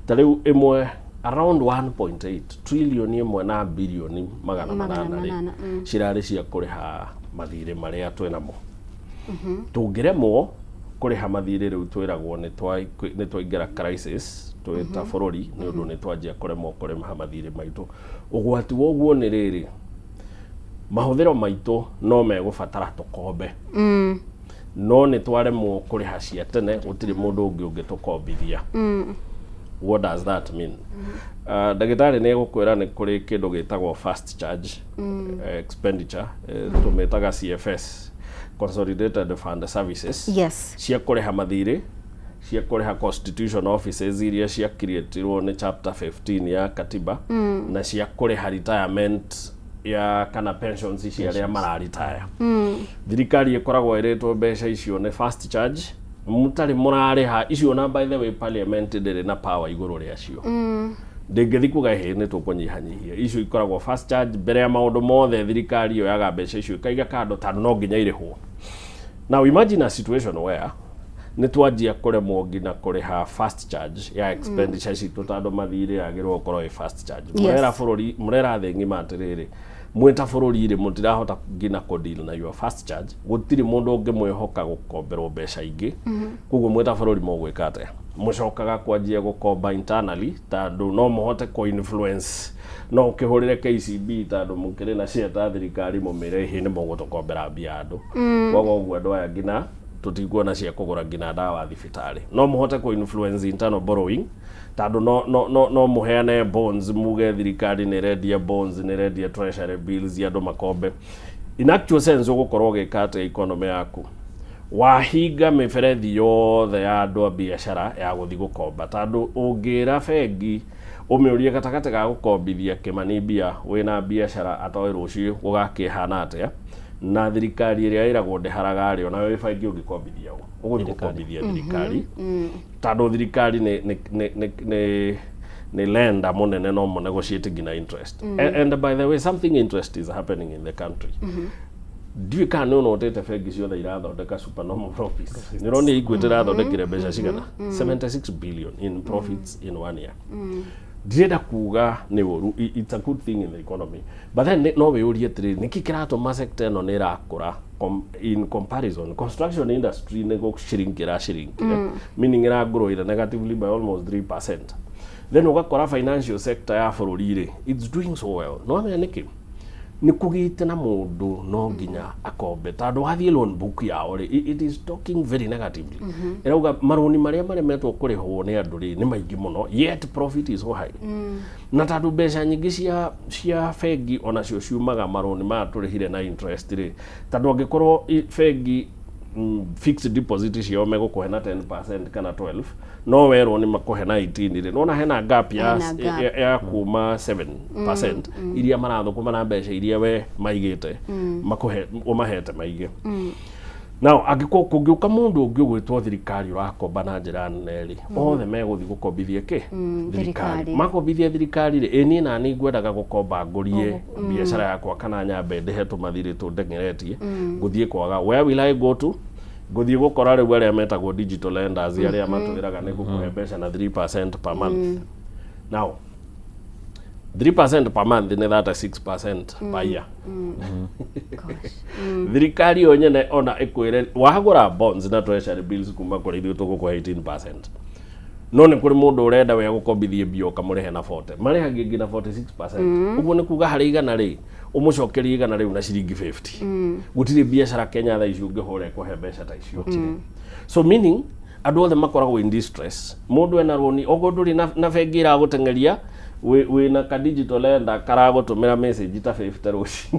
ta rĩu ĩmwe around 1.8 trillion, 1 na bilioni magana Magana 8 rĩ, 8. Cirarĩ cia kũrĩha mathirĩ marĩa twĩnamo. Tũngĩremwo kũrĩha mathirĩ rĩu, twĩragwo nĩ twaingĩra crisis twĩ ta bũrũri, nĩ ũndũ nĩ twanjia kũremwo kũrĩha mathirĩ maitũ. Ũgwati wa ũguo nĩ rĩrĩ, mahũthĩro maitũ no megũbatara tũkombe, no nĩ twaremwo kũrĩha cia tene, gũtirĩ mũndũ ũngĩ ũngĩtũkombithia. What does that mean? Ndagĩtarĩ nĩ egũkwĩra nĩ kũrĩ kĩndũ gĩtagwo fast charge expenditure, tũmĩtaga CFS, Consolidated Fund Services, cia kũrĩha mathirĩ, cia kũrĩha constitution offices iria cia creatirwo nĩ chapter 15 ya katiba, na cia kũrĩha retirement ya kana pensions cia arĩa mararitaya. Thirikari ĩkoragwo ĩrĩtwo mbeca icio nĩ fast charge, mũtarĩ mũrarĩha icio. Na by the way, parliament ndĩrĩ na power igũrũ rĩacio, ndĩngĩthi kuga hĩ nĩ tũkũnyihanyihia icio. Ikoragwo fast charge. Mbere ya maũndũ mothe, thirikari yoyaga mbeca icio ĩkaiga kando, tondũ no nginya irĩhwo. Now imagine a situation where nĩ twanjia kũremwo nginya kũrĩha fast charge ya expenditure citũ, tondũ mathirĩ yagĩrĩirwo gũkorwo ĩ fast charge. Mũrera bũrũri, mũrera thĩ ng'ima atĩrĩrĩ, mwĩ ta bũrũri rĩ, mũtirahota nginya kũ deal na your fast charge. Gũtirĩ mũndũ ũngĩmwĩhoka gũkomberwo mbeca ingĩ. Koguo mwĩ ta bũrũri mũgwĩka atĩa? Mũcokaga kwanjia gũkomba internally, tondũ no mũhote kũ influence, no ũkĩhũrĩre KCB, tondũ mũkĩrĩ na share ta thirikari, mũmĩre ĩhĩ nĩ mũgũtũkombera mbia andũ. Koguo ũguo andũ aya nginya tũtikuona cia kũgũra nginya ndawa thibitarĩ. No mũhote kũ influence internal borrowing, tondũ no mũheane bonds, muge thirikari nĩ ĩrendia bonds, nĩ ĩrendia treasury bills, andũ makombe. In actual sense, ũgũkorwo ũgĩka atĩa economy yaku? Wahinga mĩberethi yothe ya andũ a biacara ya gũthiĩ gũkomba, tondũ ũngĩra bengi ũmĩũrie gatagatĩ ga gũkombithia Kĩmani mbia wĩna biacara atoĩ rũciũ gũgakĩhana atĩa, na thirikari ĩrĩa ĩragwo ndĩharaga rĩ, ona wĩ bengi ũngĩkombithia ũ, ũgũthiĩ gũkombithia thirikari, tondũ thirikari nĩ lender mũnene, no mo negotiate nginya interest. And by the way, something interest is happening in the country. Ndiũĩ kana nĩ ũnotete bengi ciothe irathondeka supernormal profits. Nĩ ũronire Equity ĩrathondekire mbeca cigana? 76 billion in profits in one year. Ndirenda kuga nĩ ũru, it's a good thing in the economy, but then no wĩyũrie atĩrĩrĩ, nĩkĩ kĩratũma sector ĩno nĩ ĩrakũra in comparison construction industry nĩ gũ-shrink ĩra-shrinkire, meaning ĩra-growire negatively by almost 3%? Then ũgakora financial sector ya bũrũri rĩ, it's doing so well. No amenya nĩkĩ nĩ kũgĩte na mũndũ no nginya akombe, tondũ wathiĩ loan book yao rĩ, it is talking very negatively. Ĩrauga marũni marĩa maremetwo kũrĩhwo nĩ andũ rĩ, nĩ maingĩ mũno, yet profit is so high. Na tondũ mbeca nyingĩ cia bengi onacio ciumaga marũni maya tũrĩhire na interest rĩ, tondũ angĩkorwo bengi fixed deposit ciao megũkũhe na 10% kana 12, no werwo nĩ makũhe na 18 rĩ, nona hena gap ya, Hena gap. ya kuma 7% iria marathũkũma na mbeca iria we maigĩte makũhe, ũmahete maige. Now angĩkorwo kũngĩũka mũndũ ũngĩ ũgwĩtwo thirikari ũrakomba na njĩra nene rĩ, othe megũthiĩ gũkombithia kĩ? Thirikari. Makombithia thirikari rĩ, ĩ niĩ nani ngwendaga gũkomba ngũrie biacara yakwa kana nyambe ndĩhe tũmathirĩ tũndengeretie, ngũthiĩ kwaga, where will I go to? Ngũthiĩ gũkora rĩu arĩa metagwo digital lenders, arĩa matwĩraga nĩ gũkũhe mbeca na 3% per month. Now 3% per month nĩ 36% per year. Gosh. Thirikari yo nyene ona ĩkwĩre wagũra bonds na treasury bills kuma kũrĩ ithuĩ tũgũkũhe 18%, no nĩ kũrĩ mũndũ ũrenda we gũkombithie mbia ũkamũrĩhe na 40, marĩhagia nginya 46%. Ũguo nĩ kuga harĩ igana rĩ, ũmũcokerie igana rĩu na ciringi 50. Gũtirĩ biacara Kenya thaa ici ũngĩhũra ĩkũhe mbeca ta icio. So meaning andũ othe makoragwo in distress. Mũndũ ena rũni, okorwo ndũrĩ na bengi ĩragũteng'eria, wĩna ka digital lender karagũtũmĩra message ta 50 rũcinĩ,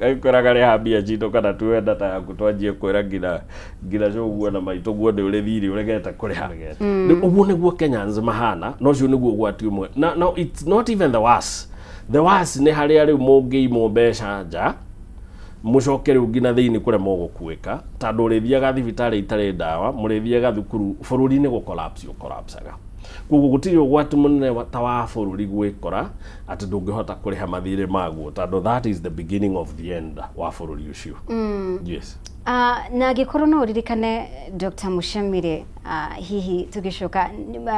gagĩkwĩraga rĩha mbia citũ kana tuoe data yaku, twanjie kwĩra nginya cũguo na maitũ guo nĩ ũrĩ thirĩ ũregete kũrĩha. Ũguo nĩguo Kenyans mahana, na ũcio nĩguo ũgwati ũmwe. Na no, it's not even the worst. The worst nĩ harĩa rĩu mũngĩimwo mbeca nja, mũcoke rĩu nginya thĩinĩ kũremwo gũkuĩka, tondũ ũrĩthiaga thibitarĩ itarĩ ndawa, mũrĩthiaga thukuru, bũrũri nĩ gũ-collapse ũkorapsaga. Koguo gũtirĩ ũgwati mũnene ta wa bũrũri gwĩkora atĩ ndũngĩhota kũrĩha mathirĩ maguo, tondũ that is the beginning of the end wa bũrũri ũcio, yes. Na angĩkorwo no ũririkane, Dr. Muchamire, hihi tũgĩcoka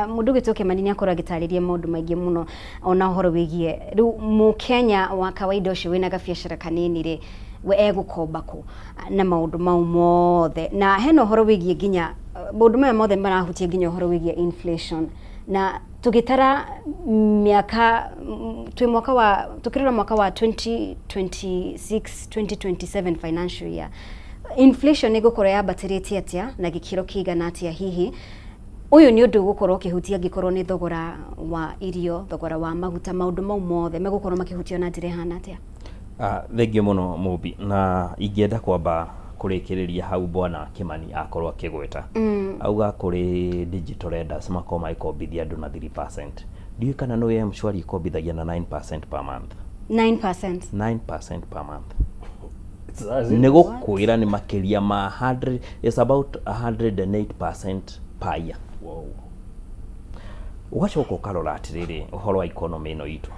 mũndũ ũgĩtwo Kĩmani nĩ akorwo agĩtarĩria maũndũ maingĩ mũno ona ũhoro wĩgiĩ rĩu mũkenya wa kawaida ũcio wĩna gabiacara kanini rĩ, we egũkomba kũ na maũndũ mau mothe, na hena ũhoro wĩgiĩ nginya maũndũ maya mothe marahutia nginya ũhoro wĩgiĩ inflation, na tũgĩtara mĩaka twĩ mwaka wa tũkĩrora mwaka wa 2026 2027 financial year, inflation ĩgũkorwo yambatĩrĩte atĩa na gĩkĩro kĩigana atĩa? Hihi ũyũ nĩ ũndũ ũgũkorwo ũkĩhutia angĩkorwo nĩ thogora wa irio, thogora wa maguta, maũndũ mau mothe megũkorwo makĩhutio na njĩra ĩhana atĩa? Thengiũ mũno Mũmbi, na ingĩenda kwamba kũrĩkĩrĩria hau bwana Kĩmani akorwo akĩgweta. Auga kũrĩ digital lenders makorwo magĩkombithia andũ na 3%. Ndiũĩ kana nĩ M-Shwari ĩkombithagia na 9% per month. 9%? 9% per month. Nĩ gũkwĩra nĩ makĩria ma 100, it's about 108% per year. Wow. Ũgacoka ũkarora atĩrĩrĩ, ũhoro wa economy ĩno itũ.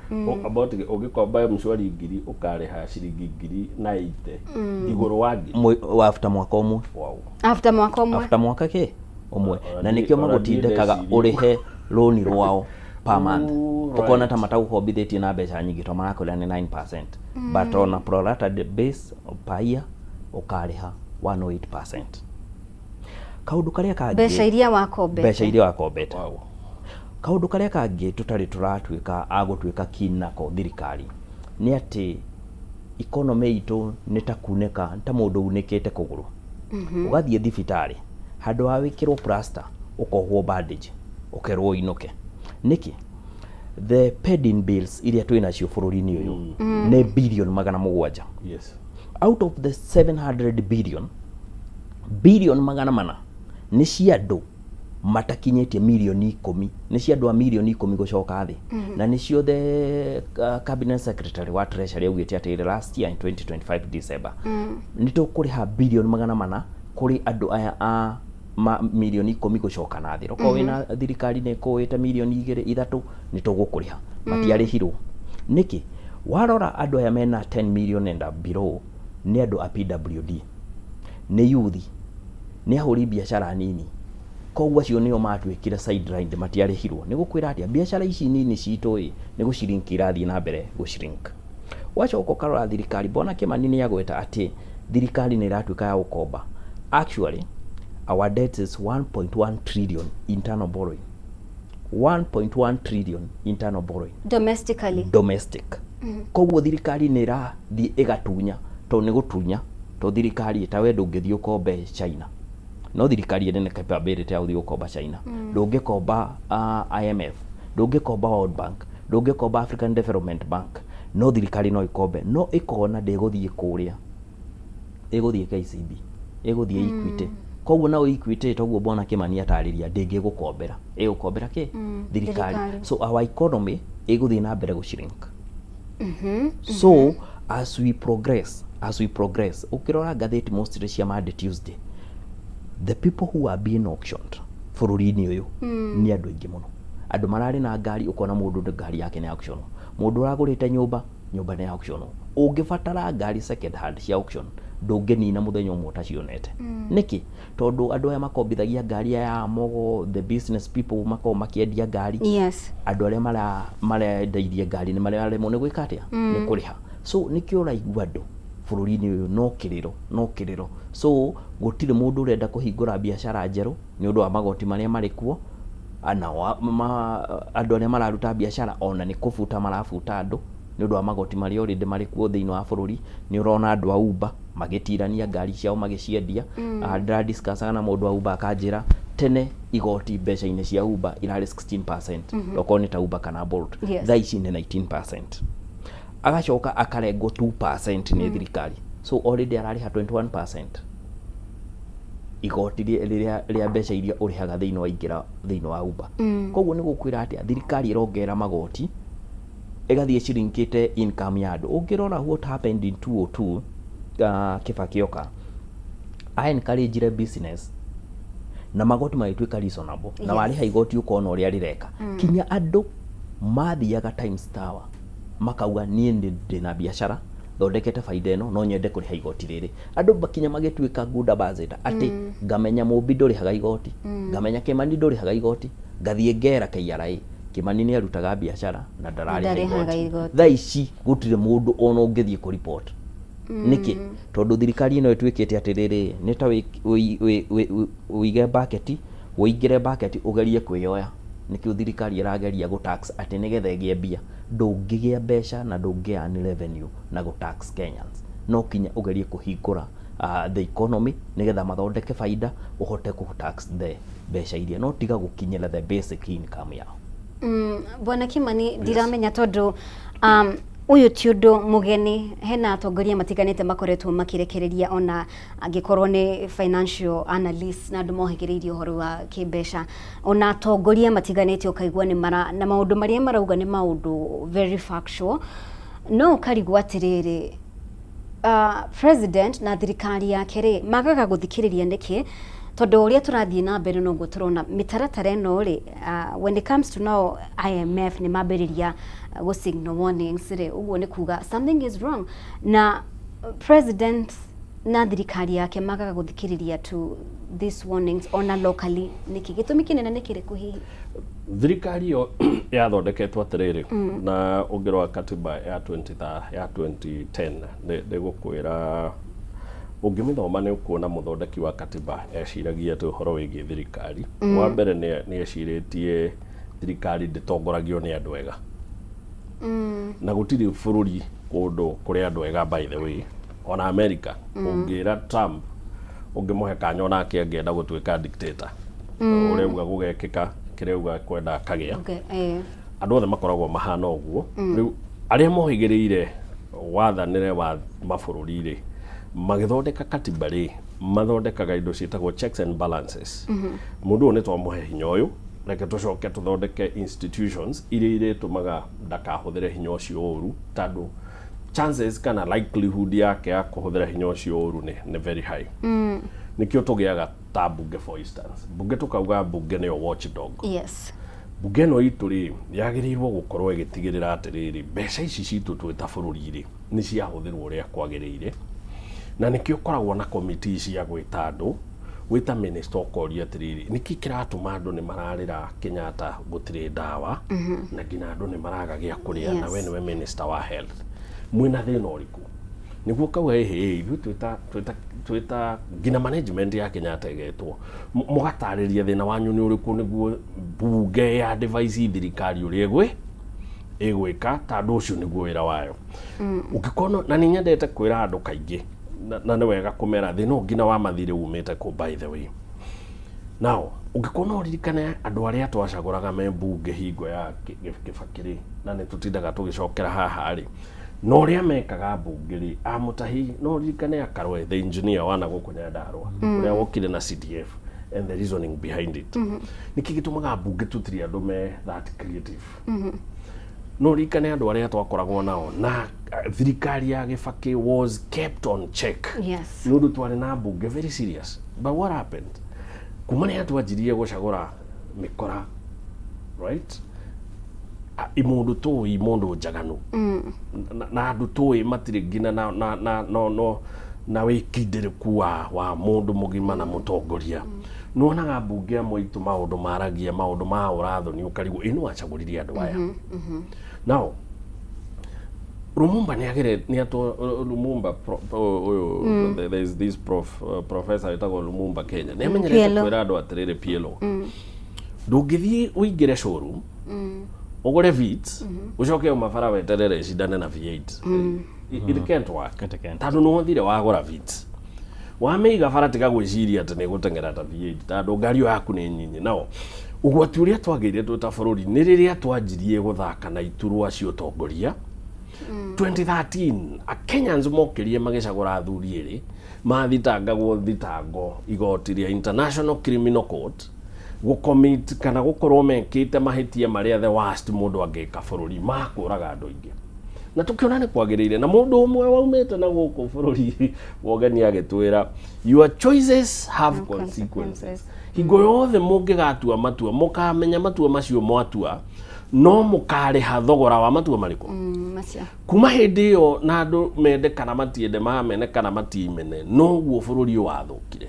About ũngĩkomba M-Shwari 1,000, ũkarĩha ciringi 1,080 igũrũ wa 1,000. After mwaka ũmwe. Wow. After mwaka ũmwe. After mwaka kĩ ũmwe. Ona Na nĩkĩo ona magũtindĩkaga ndeciria. ũrĩhe rũni rwao per month. Ũkona ta matagũkombithĩtie na mbeca nyingĩ to marakwĩra nĩ 9%, but on a pro rata base per year ũkarĩha 108%. Kaũndũ karĩa kangĩ, mbeca iria wakombete. Mbeca iria wakombete. Kaũndũ karĩa kangĩ tũtarĩ tũratuĩka a gũtuĩka keen nako thirikari nĩ atĩ economy itũ nĩ ta kunĩka, nĩ ta mũndũ unĩkĩte kũgũrũ, ũgathiĩ thibitarĩ, handũ ha wĩkĩrwo plaster ũkohwo bandage, ũkerwo ũinũke. Nĩkĩ? The pending bills iria twĩ nacio bũrũri-inĩ ũyũ nĩ bilioni 700. Out of the 700 billion, bilioni 400 nĩ cia andũ matakinyĩtie mirioni 10, nĩ cia andũ a mirioni 10 gũcoka thĩ. Na nĩcio the cabinet secretary wa Treasury augĩte atĩ last year in 2025 December nĩ tũkũrĩha bilioni 400 kũrĩ andũ aya a mirioni 10 gũcoka na thĩ. Okorwo wĩna thirikari nĩ ĩkũĩte mirioni 2, 3, nĩ tũgũkũrĩha. Matiarĩhirwo. Nĩkĩ? Warora andũ aya mena 10 million and below nĩ andũ a PWD, nĩ youth, nĩ ahũri biacara nini. Koguo acio nĩo matuĩkire sidelined, matiarĩhirwo. Nĩ gũkwĩra atĩa, biacara ici nini citũ ĩ nĩ gũshrink irathiĩ na mbere gũshrink. Wacoka ũkarora thirikari, Bwana Kimani nĩ agweta atĩ thirikari nĩ ĩratuĩka ya gũkomba. Actually, our debt is 1.1 trillion internal borrowing, 1.1 trillion internal borrowing. Domestically. Domestic. Koguo thirikari nĩ ĩrathiĩ ĩgatunya, tondũ nĩ gũtunya, tondũ thirikari ta we ndũngĩthiĩ ũkombe China, no thirikari ĩrĩ na capability ya gũthiĩ gũkomba China. Ndũngĩkomba IMF, ndũngĩkomba World Bank, ndũngĩkomba African Development Bank, no thirikari no ĩkombe. No ĩkona ndĩgũthiĩ kũrĩa, ĩgũthiĩ KCB, ĩgũthiĩ Equity. Koguo nao Equity, toguo Bwana Kimani atarĩria, ndĩngĩgũkombera, ĩgũkombera kĩ? Thirikari. Thirikari. So our economy ĩgũthiĩ na mbere gũshrink. So as we progress, ũkĩrora ngathĩti mostly cia Monday, Tuesday, the people who are being auctioned bũrũri-inĩ ũyũ nĩ andũ aingĩ mũno. Andũ mararĩ na ngari, ũkona mũndũ ngari yake nĩ auction, mũndũ ũragũrĩte nyũmba, nyũmba nĩ auction. Ũngĩbatara ngari second hand cia auction, ndũngĩnina mũthenya ũmwe ũtacionete. Nĩkĩ? Tondũ andũ aya makombithagia ngari aya mogo, the business people makoragwo makĩendia ngari. Andũ arĩa marendeirie ngari nĩ mararemwo nĩ gwĩka atĩa? Nĩ kũrĩha. So nĩkĩo ũraigua andũ bũrũri-inĩ ũyũ no kĩrĩro, no kĩrĩro. So gũtirĩ mũndũ ũrenda kũhingũra biacara njerũ nĩ ũndũ wa magoti marĩa marĩ kuo. Nao andũ arĩa mararuta biacara ona nĩ kũbuta marabuta andũ nĩ ũndũ wa magoti marĩa already marĩ kuo thĩinĩ wa bũrũri. Nĩ ũrona andũ a Uber magĩtirania ngari ciao magĩciendia. Ndĩradiscussaga na mũndũ wa Uber akanjĩra tene igoti mbeca-inĩ cia Uber irarĩ 16%, okorwo nĩ ta Uber kana Bolt. Thaa ici nĩ 19%, agacoka akarengwo 2% nĩ thirikari. So already ararĩha 21% igoti rĩrĩa rĩa mbeca iria ũrĩhaga thĩinĩ wa ingĩra thĩinĩ wa Uber. Koguo nĩ gũkwĩra atĩa, thirikari ĩrongerera magoti, ĩgathiĩ shrinkĩte income ya andũ. Ũngĩrora what happened in 202, Kibaki oka a encourage business na magoti magĩtuĩka reasonable, na warĩha igoti ũkona ũrĩa rĩreka. Kinya andũ mathiaga Times Tower makauga, "Niĩ nĩ ndĩna biacara, thondekete baida ĩno, no nyende kũrĩha igoti rĩrĩ." Andũ kinya magĩtuĩka good ambassador atĩ ngamenya Mũmbi ndũrĩhaga igoti, ngamenya Kĩmani ndũrĩhaga igoti, ngathiĩ ngera KRA, Kĩmani nĩ arutaga biacara na ndararĩha Ndarĩhaga igoti. Igoti. Thaa ici gũtirĩ mũndũ ona ũngĩthiĩ kũripot. Nĩkĩ? Tondũ thirikari ĩno ĩtuĩkĩte atĩrĩrĩ, nĩ ta wĩige baketi, wĩingĩre baketi ũgerie kwĩyoya. Nĩkĩo thirikari ĩrageria gũ tax atĩ nĩgetha ĩgĩe mbia. Ndũngĩgĩa mbeca na ndũngĩ earn revenue na gũ tax Kenyans. No kinya ũgerie kũhingũra the economy nĩgetha mathondeke baida, ũhote kũ tax the mbeca iria, no tiga gũkinyĩra the basic income yao. Bwana Kimani, ndiramenya tondũ ũyũ ti ũndũ mũgeni. Hena atongoria matiganĩte makoretwo makĩrekereria, ona angĩkorwo nĩ financial analyst na andũ mohĩgĩrĩirie ũhoro wa kĩmbeca, ona atongoria matiganĩte ũkaigua nĩ mara na maũndũ marĩa marauga nĩ maũndũ very factual. No ũkarigwo atĩrĩrĩ, president na thirikari yake rĩ, magaga gũthikĩrĩria nĩkĩ? Tondũ ũrĩa tũrathiĩ na mbere noguo tũrona mĩtaratara ĩno rĩ, when it comes to now IMF nĩ mambĩrĩria gũ signal warnings rĩ, ũguo nĩ kuga something is wrong, na president na thirikari yake magaga gũthikĩrĩria to these warnings ona locally. Nĩkĩ gĩtũmi kĩnene nĩ kĩrĩkũ hihi? Thirikari ĩyo yathondeketwo atĩrĩrĩ, na ũngĩrora katiba ya 20 ya 2010, nĩ gũkwĩra ũngĩmĩthoma nĩ ũkuona mũthondeki wa katiba eciragia atĩ ũhoro wĩgiĩ thirikari. Wa mbere, nĩ ecirĩtie thirikari ndĩtongoragio nĩ andũ ega, na gũtirĩ bũrũri kũndũ kũrĩ andũ ega. By the way, ona America, ũngĩra Trump, ũngĩmũhe kanya, onake angĩenda gũtuĩka dictator, ũrĩa uga gũgekĩka kĩrĩa uga kwenda akagĩa. Andũ othe makoragwo mahana ũguo. Rĩu arĩa mohĩgĩrĩire wathanĩre wa mabũrũri rĩ, magĩthondeka katiba rĩ, mathondekaga indo ciĩtagwo checks and balances. Mũndũ ũyũ nĩ twamũhe hinya ũyũ, reke tũcoke tũthondeke institutions iria irĩtũmaga ndakahũthĩre hinya ũcio ũru, tondũ chances kana likelihood yake ya kũhũthĩra hinya ũcio ũru nĩ very high. Nĩkĩo tũgĩaga ta mbunge, for instance, mbunge, tũkauga mbunge nĩyo watchdog. Mbunge ĩno itũ rĩ, yagĩrĩirwo gũkorwo ĩgĩtigĩrĩra atĩrĩrĩ, mbeca ici citũ twĩ ta bũrũri rĩ, nĩ ciahũthĩrwo ũrĩa kwagĩrĩire. Na nĩkĩo ũkoragwo na komiti cia gwĩta andũ, gwĩta minister, ũkoria atĩrĩrĩ, nĩkĩ kĩratũma andũ nĩ mararĩra Kenyatta gũtirĩ ndawa, na nginya andũ nĩ maraga gĩa kũrĩa, na we nĩwe minister wa health, mwĩna thĩna ũrĩkũ? Nĩguo kauga ĩhĩ, ithuĩ twĩta nginya management ya Kenyatta ĩgetwo, mũgatarĩria thĩna wanyu nĩ ũrĩkũ, nĩguo mbunge ya advise thirikari ũrĩa ĩgwĩka, tondũ ũcio nĩguo wĩra wayo. Ũngĩkorwo na nĩ nyendete kwĩra andũ kaingĩ, na nĩ wega kũmera thĩna ũyũ nginya wa mathirĩ umĩte kũ. By the way, now ũngĩkorwo no ũririkane andũ arĩa twacagũraga me mbunge hingo ya Kĩbakĩ rĩ, na nĩ tũtindaga tũgĩcokera haha rĩ, na ũrĩa mekaga mbunge rĩ, amũtahi, no ũririkane Akarwe the engineer wana gũkũ Nyandarũa, ũrĩa wokire na CDF and the reasoning behind it. Nĩkĩ gĩtũmaga mbunge tũtirĩ andũ me that creative? No ũririkane andũ arĩa twakoragwo nao na thirikari ya Gĩbakĩ was kept on check nĩ ũndũ twarĩ na mbunge very serious. But what happened kuma rĩrĩa twanjirie gũcagũra mĩkora, right, imũndũ tũĩ, imũndũ njaganu, na andũ tũĩ matirĩ nginya na no no na wĩkindĩrĩku wa mũndũ mũgima na mũtongoria. Nĩwonaga mbunge amwe aitũ maũndũ maragia, maũndũ ma ũrathoni, ũkarigwo ĩ nĩ wacagũririe andũ aya. Now Lumumba nĩ agere nĩ atwo Lumumba ũyũ, there is this professor wĩtagwo Lumumba Kenya, nĩ amenyerete PLO. Kwĩra andũ atĩrĩrĩ, PLO, ndũngĩthiĩ ũingĩre showroom ũgũre Vitz, ũcoke uma bara weterere ĩcindane na V8. It can't work. It can't. Tondũ nĩ wothire wagũra Vitz, wamĩiga bara, tiga gwĩciria atĩ nĩ gũteng'era ta V8, tondũ ngari ĩyo yaku nĩ nyinyi. Nao ũgwati ũrĩa twagĩire twĩ ta bũrũri nĩ rĩrĩa twanjirie gũthaka na iturwa cia ũtongoria 2013. Kenyans mokĩrie magĩcagũra athuri erĩ mathitangagwo thitango igoti rĩa International Criminal Court gũcommit kana gũkorwo mekĩte mahĩtia marĩa the worst mũndũ angĩka bũrũri, ma kũraga andũ aingĩ, na tũkĩona nĩ kwagĩrĩire. Na mũndũ ũmwe waumĩte na gũkũ bũrũri wogeni agĩtwĩra, "Your choices have Have consequences." consequences. Hingo yothe mũngĩgatua matua, mũkamenya matua macio mwatua no mũkarĩha thogora wa matua marĩkũ. Macio. Kuma hĩndĩ ĩyo, na andũ mende kana matiende, mamene kana matimene, noguo bũrũri ũyũ wathũkire,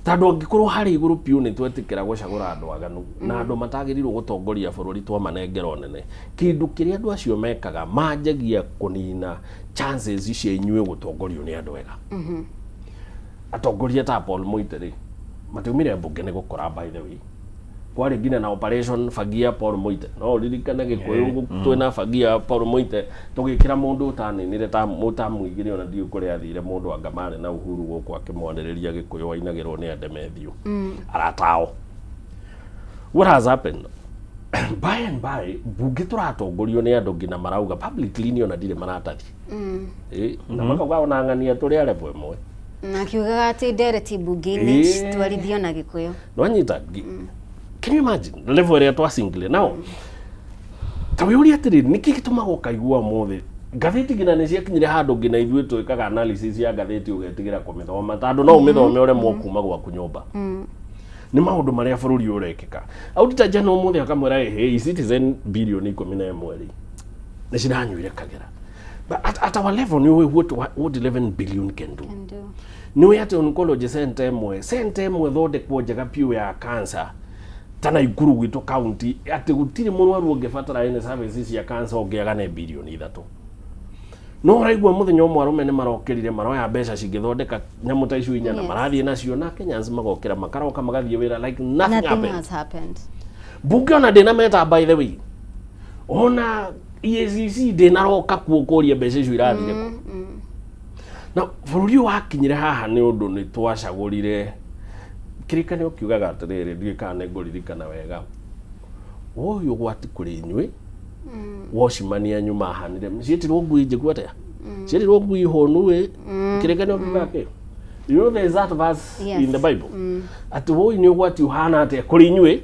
tondũ angĩkorwo harĩ igũrũ piũ nĩ twetĩkĩra gũcagũra andũ aganu na andũ matagĩrĩirwo gũtongoria bũrũri, twamanengera ũnene, kĩndũ kĩrĩa andũ acio mekaga manjagia kũnina chances cia inyuĩ gũtongorio nĩ andũ ega. Atongoria ta Paul Muite rĩ, matiumire mbunge nĩ gũkora. By the way, kwarĩ nginya na operation fagia Paul Muite. No ũririkane Gĩkũyũ twĩna fagia Paul Muite, tũgĩkĩra mũndũ ũtaninire ta ũtamũigire, ona ndiũ kũrĩa athire, mũndũ anga marĩ na Uhuru gũkũ akĩmwanĩrĩria Gĩkũyũ wainagĩrwo nĩ Andemethio aratao. What has happened by and by, mbunge tũratongorio nĩ andũ nginya marauga publicly, ni ona ndirĩ maratathi. Na makauga ona ng'ania tũrĩ a level ĩmwe. Na akiugaga atĩ ndereti mbunge-inĩ citwarithio na Gĩkũyũ. Nwanyita? Can you imagine level ĩrĩa twasingile? Now ta wĩũrie atĩrĩrĩ, nĩkĩ gĩtũmaga ũkaigua ũmũthĩ Ngathĩti nginya nĩ ciakinyire handũ nginya ithuĩ twĩkaga analysis ya ngathĩti ũgetigĩra kũmĩthoma, tondũ no ũmĩthome ũremwo kuma gwaku nyũmba nĩ maũndũ marĩa bũrũri ũrekĩka. Auditor General ũmũthĩ akamwĩra, "Ĩhĩ, eCitizen bilioni 11 rĩ nĩ ciranyuire Kagera." But at our level, nĩ ũĩ what 11 billion can do? Can do. Nĩ ũĩ atĩ oncology center ĩmwe thondekwo njega piũ ya cancer ta Naikuru gwitũ county, atĩ gũtirĩ mũrwaru ũngĩbatara any services cia cancer ũngĩaga nĩ bilioni 3? No ũraigua mũthenya ũmwe arũme nĩ marokĩrire, maroya mbeca cingĩthondeka nyamũ ta icio inya na marathiĩ nacio, na Kenyans magokĩra, makaroka, magathiĩ wĩra like nothing Nothing happened. has happened. Mbunge ona ndĩna meta, by the way, ona EACC ndĩnaroka kuo kũria mbeca icio irathire kũ. Na bũrũri ũyũ wakinyire haha nĩ ũndũ nĩ twacagũrire kĩrĩkanĩro kiugaga atĩrĩrĩ, ndiũĩ kana nĩ ngũririkana wega, ũyũ ũgwati kũrĩ inyuĩ wocimani anyu mahanire ciĩtirwo ngui njĩku atĩa, ciĩtirwo ngui hũnu ĩ. Kĩrĩkanĩro kiugaga kĩ? You know there is that verse in the Bible atĩ wũi nĩ ũgwati ũhana atĩa kũrĩ inyuĩ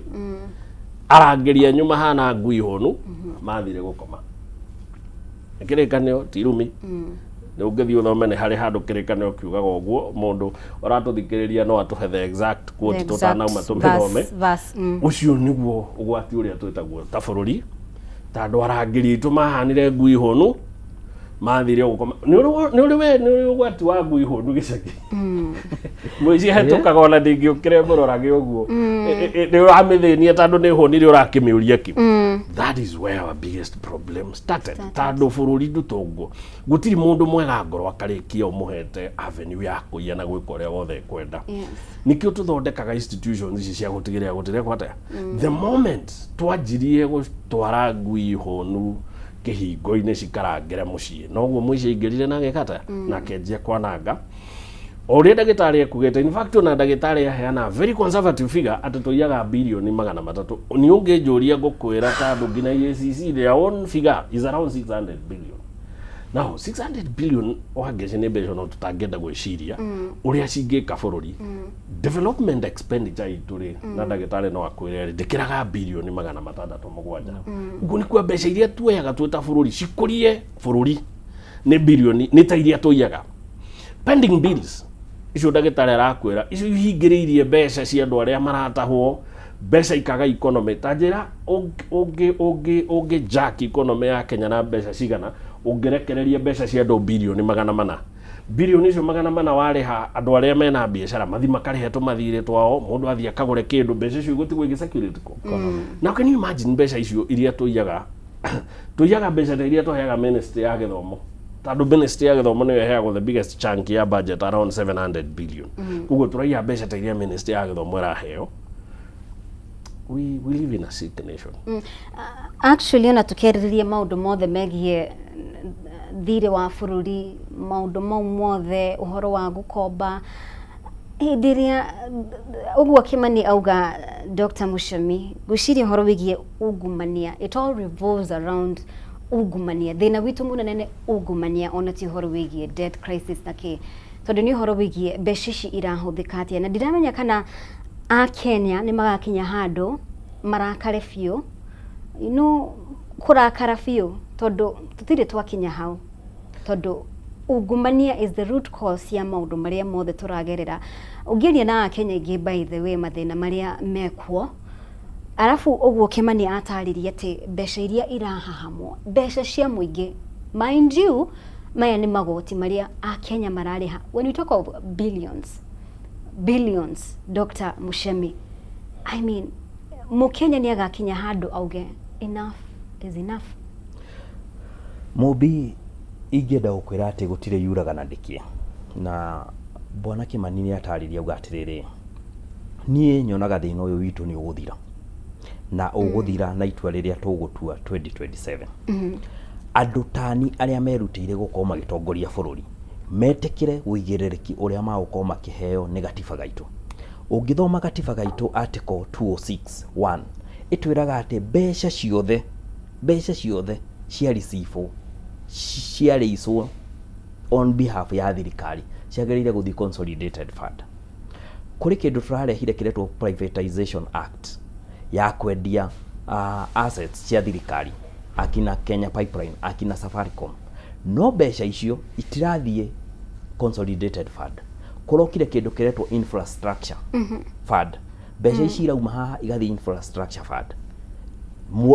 arangĩri anyu mahana ngui hũnu mathire gũkoma. Nĩ kĩrĩkanĩro, ti irumi. Nĩ ũngĩthiĩ ũthome, nĩ harĩ handũ kĩrĩkanĩro kiugaga ũguo. Mũndũ ũratũthikĩrĩria no atũhe the exact quote The exact tũtanauma tũmĩthome. verse. Ũcio nĩguo ũgwati ũrĩa twĩtagwo ta bũrũri, tondũ arangĩri aitũ mahanire ngui hũnu mathire gũkoma. Nĩ ũrĩ we nĩ ũrĩ ũgwati wa ngui hũnu gĩcagi mũici hetũkaga ona ndingĩũkĩre mũrorage ũguo. Nĩ ũramĩthĩnia tondũ nĩ hũnire, ũrakĩmĩũria kĩ. That is where our biggest problem started, tondũ bũrũri ndũtũngwo, gũtirĩ mũndũ mwega ngoro akarĩkia ũmũhete avenue ya kũiya na gwĩka ũrĩa wothe ekwenda. Nikĩo tũthondekaga institutions ici cia gũtigĩrĩra gũtirekwo atĩa. The moment twanjirie gũtwara ngui hũnu kĩhingo-inĩ cikarangĩre mũciĩ, noguo mũici aingĩrire na agĩka atĩa, na akĩanjia kwananga o ũrĩa ndagĩtarĩ ekugĩte. In fact, ona ndagĩtarĩ aheana very conservative figure atĩ tũiyaga bilioni 300. Nĩ ũngĩnjũria, ngũkwĩra tondũ nginya EACC, their own figure is around 600 billion. Now 600 billion wangeci nĩ mbeca no tũtangĩenda gwĩciria ũrĩa cingĩka bũrũri. Development expenditure itũ rĩ, na ndagĩtarĩ no akwĩre rĩ, ndĩkĩraga bilioni 607. Ũguo nĩ kuga mbeca iria tuoyaga twĩ ta bũrũri cikũrie bũrũri nĩ bilioni nĩ ta iria tũiyaga. Pending bills icio ndagĩtarĩ arakwĩra, icio ihingĩrĩirie mbeca cia andũ arĩa maratahwo, mbeca ikaga economy. Ta njĩra, ũngĩ jack economy ya Kenya na mbeca cigana ũngĩrekereria mbeca cia andũ bilioni 400? Bilioni icio 400 warĩha andũ arĩa mena biacara, mathi makarĩhe tũmathirĩ twao, mũndũ athiĩ akagũre kĩndũ, mbeca icio igũtigwo igĩcirculate kũ? Now can you imagine mbeca icio iria tũiyaga? Tũiyaga mbeca ta iria tũheaga ministry ya gĩthomo, tondũ ministry ya gĩthomo nĩyo ĩheagwo the biggest chunk ya budget, around 700 billion. Koguo tũraiya mbeca ta iria ministry ya gĩthomo ĩraheo. We live in a sick nation. Actually, ona tukĩarĩrĩria maũndũ mothe megiĩ thirĩ wa bũrũri, maũndũ mau mothe, ũhoro wa gũkomba, hĩndĩ ĩrĩa ũguo Kimani auga, Dr. Muchemi, ngwĩciria ũhoro wĩgiĩ ungumania, it all revolves around ungumania. Thĩna witũ mũnene nĩ ungumania, ona ti ũhoro wĩgiĩ debt crisis na kĩ, tondũ nĩ ũhoro wĩgiĩ mbeca ici irahũthĩka atĩa. Na ndiramenya kana a Kenya nĩ magakinya handũ marakare biũ, kũrakara biũ, tondũ tũtirĩ twakinya hau, tondũ ungumania is the root cause ya maũndũ marĩa mothe tũragerera. Ũngĩaria na Akenya aingĩ, by the way, mathĩna marĩa mekuo, arabu ũguo Kimani atarĩria atĩ mbeca iria irahahamwo, mbeca cia mũingĩ, mind you, maya nĩ magoti marĩa Akenya mararĩha. When we talk of billions, billions, Dr. Muchemi, I mean, Mũkenya nĩ agakinya handũ auge enough is enough? Mũmbi, ingĩenda gũkwĩra atĩ gũtirĩ yuraga na ndĩkĩe. Na bwana Kimani nĩ atarĩria auga atĩrĩrĩ, niĩ nyonaga thĩna ũyũ witũ nĩ ũgũthira, na ũgũthira na itua rĩrĩa tũgũtua 2027. Andũ tani arĩa merutĩire gũkorwo magĩtongoria bũrũri metĩkĩre ũigĩrĩrĩki ũrĩa magũkorwo makĩheo nĩ gatiba gaitũ. Ũngĩthoma gatiba gaitũ, article 206 1 ĩtwĩraga atĩ mbeca ciothe cia receivwo, ciarĩicwo on behalf ya thirikari, ciagĩrĩire gũthiĩ consolidated fund. Kũrĩ kĩndũ tũrarehire kĩretwo Privatization Act ya kwendia assets cia thirikari, akina Kenya Pipeline, akina Safaricom. No mbeca icio itirathiĩ consolidated fund. Kũrokire kĩndũ kĩretwo infrastructure fund. Mbeca ici irauma haha igathiĩ infrastructure fund.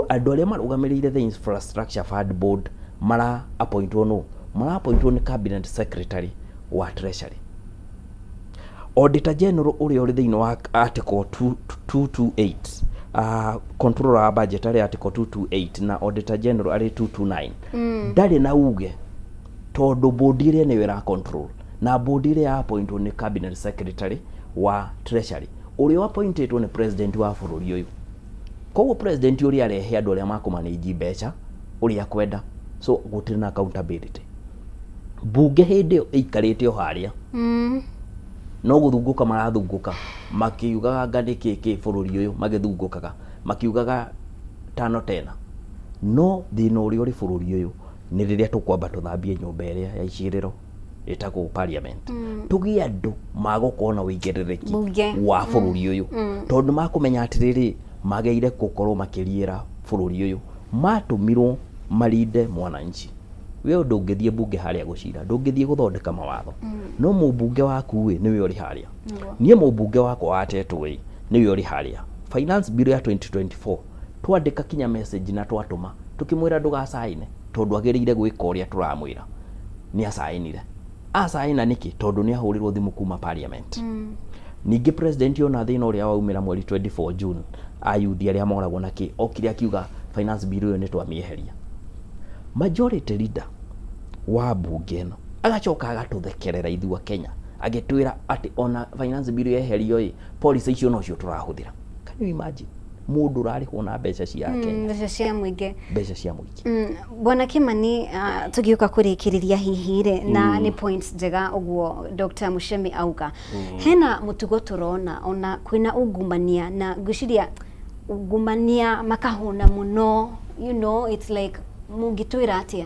Andũ arĩa marũgamĩrĩire the infrastructure fund board mara appointwo nũ? Mara appointwo nĩ cabinet secretary wa treasury. Auditor General ũrĩa ũrĩ thĩinĩ wa article 228, controller wa budget arĩ article 228 na Auditor General arĩ 229, ndarĩ na uge tondũ board ĩrĩa nĩyo ĩra control, na board ĩrĩa ya appointwo nĩ cabinet secretary wa treasury ũrĩa appointĩtwo nĩ president wa bũrũri ũyũ. Koguo president ũrĩa arehe andũ arĩa makũmanĩnji mbeca ũrĩa kwenda, so gũtirĩ na accountability. Bunge hĩndĩ ĩyo ĩikarĩte o harĩa no gũthungũka marathungũka makiugaga nga nĩ kĩ kĩ bũrũri ũyũ, magĩthungũkaga makiugaga tano tena. No thĩna ũrĩa ũrĩ bũrũri ũyũ nĩ rĩrĩa tũkwamba tũthambie nyũmba ĩrĩa ya icirĩro ĩtagwo parliament, tũgĩe andũ magũkorwo na ũigĩrĩrĩki Bunge. wa bũrũri ũyũ, tondũ makũmenya atĩrĩrĩ, magĩrĩire gũkorwo makĩriĩra bũrũri ũyũ, matũmirwo marinde mwananchi. We ndũngĩthiĩ bunge harĩa gũcira, ndũngĩthiĩ gũthondeka mawatho, no mũmbunge waku ĩ nĩwe ũrĩ harĩa. Niĩ mũmbunge wakwa wa Tetũ ĩ nĩwe ũrĩ harĩa. Finance bill ya 2024 twandĩka kinya message na twatũma tũkĩmwĩra ndũgacaine tondũ agĩrĩire gwĩka ũrĩa tũramwĩra, nĩ acainire. Acaina nĩkĩ? Tondũ nĩ ahũrĩrwo thimũ kuma parliament. Ningĩ president ona thĩna ũrĩa waumĩra mweri 24 June, ayuthi arĩa moragwo na kĩ, okire akiuga finance bill ĩyo nĩ twamĩeheria. Majority leader wa bunge ĩno agacoka agatũthekerera ithuĩ a Kenya agĩtwĩra atĩ ona finance bill yeherio ĩ, policy icio nocio tũrahũthĩra. Can you imagine mũndũ ũrarĩhwo na mbeca cia Kenya, mbeca cia mũingĩ, mbeca cia mũingĩ? Bwana Kimani, tũgĩũka kũrĩkĩrĩria hihi rĩ, na nĩ points njega ũguo Dr. Muchemi auga, hena mũtugo tũrona ona kwĩna ungumania, na ngwĩciria ungumania makahũna mũno, it's like mũngĩtwĩra atĩa?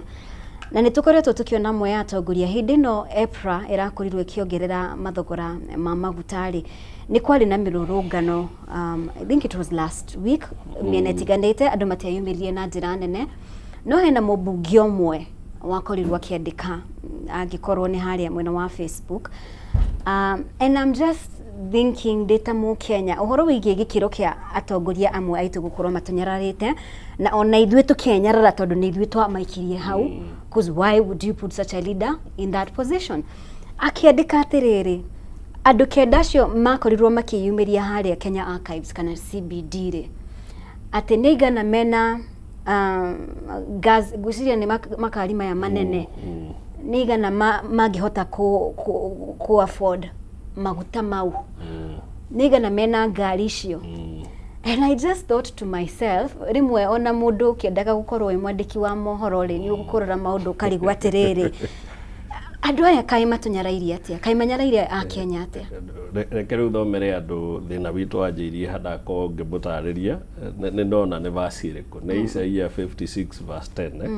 Na nĩ tũkoretwo tũkĩona amwe ya atongoria hĩndĩ ĩno EPRA ĩrakorirwo ĩkĩongerera mathogora ma maguta rĩ, nĩ kwarĩ na mĩrũrũngano, I think it was last week, mĩena ĩtiganĩte andũ matieyumĩririe na njĩra nene, no hena mũmbunge ũmwe wakorirwo akĩandĩka, angĩkorwo nĩ harĩa mwena wa Facebook, and I'm just thinking ndĩ ta mũkenya ũhoro wĩgiĩ gĩkĩro kĩa atongoria amwe aitũ gũkorwo matũnyararĩte, na ona ithuĩ tũkenyarara tondũ nĩ ithuĩ twamaikirie hau, cause why would you put such a leader in that position? Akĩandĩka atĩrĩrĩ, andũ kenda acio makorirwo makĩyumĩria harĩa Kenya Archives kana CBD rĩ, atĩ nĩ igana mena gas, ngwĩciria nĩ makari maya manene, nĩ igana mangĩhota ku afford maguta mau, nĩ igana mena ngari icio. And I just thought to myself, rĩmwe ona mũndũ ũkĩendaga gũkorwo wĩ mwandĩki wa mohoro rĩ, nĩ ũgũkũrora maũndũ ũkarigwo atĩrĩrĩ, andũ aya kaĩ matũnyarairie atĩa? Kaĩ manyarairie a Kenya atĩa? Reke rĩu thomere andũ thĩna witũ wanjĩirie handakorwo ngĩmũtarĩria. Nĩ ndona nĩ verse ĩrĩkũ, nĩ Isaia 56 verse 10, eh?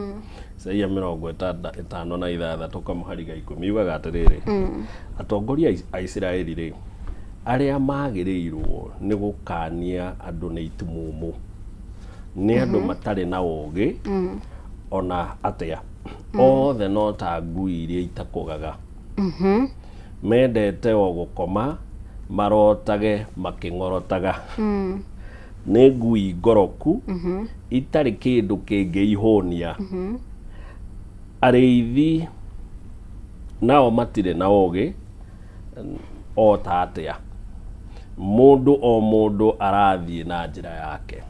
Isaia 56 kamũhari ga 10 yugaga atĩrĩrĩ, atongoria a Isiraeli rĩ, arĩa magĩrĩirwo nĩ gũkania andũ nĩ itumumu, nĩ andũ matarĩ na ũũgĩ ona atĩa, othe no ta ngui iria itakũgaga, mendete o gũkoma marotage makĩng'orotaga, nĩ ngui ngoroku itarĩ kĩndũ kĩngĩihũnia, arĩithi nao matirĩ na ũũgĩ o ta atĩa, mũndũ o mũndũ arathiĩ na njĩra yake.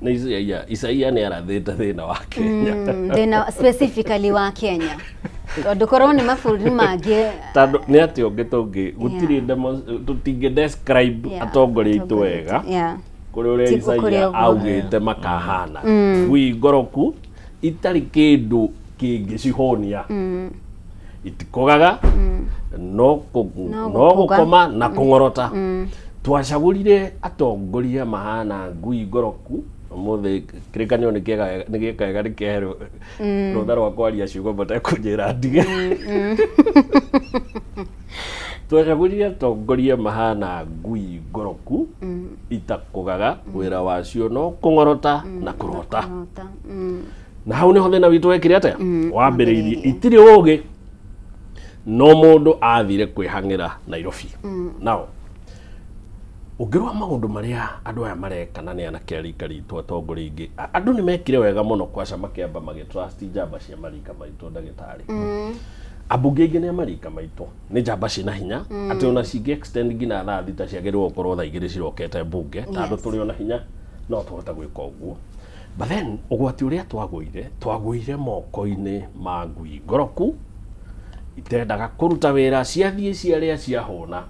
Nĩ Isaia. Isaia nĩ arathĩte thĩna wa Kenya. Thĩna specifically wa Kenya, tondũ korwo nĩ mabũrũri mangĩ. Tondũ nĩ atĩ ũngĩ tũngĩ gũtirĩ tũtingĩ describe atongoria aitũ wega kũrĩ ũrĩa Ti kũrĩ Isaia ũguo. augĩte makahana, ngui ngoroku itarĩ kĩndũ kĩngĩcihũnia, itikũgaga no No no gũkũga. gũkoma na kũng'orota. Twacagũrire atongoria mahana ngui ngoroku. Ũmũthĩ kĩrĩkanĩro nĩ kĩega, nĩ gĩka wega, nĩ kĩahe rũtha rwa kwaria ciugo mũtekũnjĩra ndige. Twacagũrire atongoria mahana ngui ngoroku itakũgaga, wĩra wacio no kũng'orota na kũrota. Kũrota. Na hau nĩho thĩna witũ wekire atĩa? Wambĩrĩirie. Wambĩrĩirie. Itirĩ ũgĩ, no mũndũ athire kwĩhang'ĩra Nairobi. Now ũngĩrora maũndũ marĩa andũ aya mareka, na nĩ anake a rika ritũ, atongoria aingĩ, andũ nĩ mekire wega mũno kwaca makĩamba magĩtrust njamba cia marika maitũ. Ndagĩtarĩ, ambunge aingĩ nĩ a marika maitũ, nĩ njamba ciĩna hinya atĩ ona cingĩ extend nginya thaa 6 ciagĩrĩirwo gũkorwo thaa 2 cirokete mbunge, ta andũ tũrĩ ona hinya no tũhote gwĩka ũguo. But then ũgwati ũrĩa twagũire moko-inĩ ma ngui ngoroku itendaga kũruta wĩra, ciathiĩ ciarĩa ciahũna,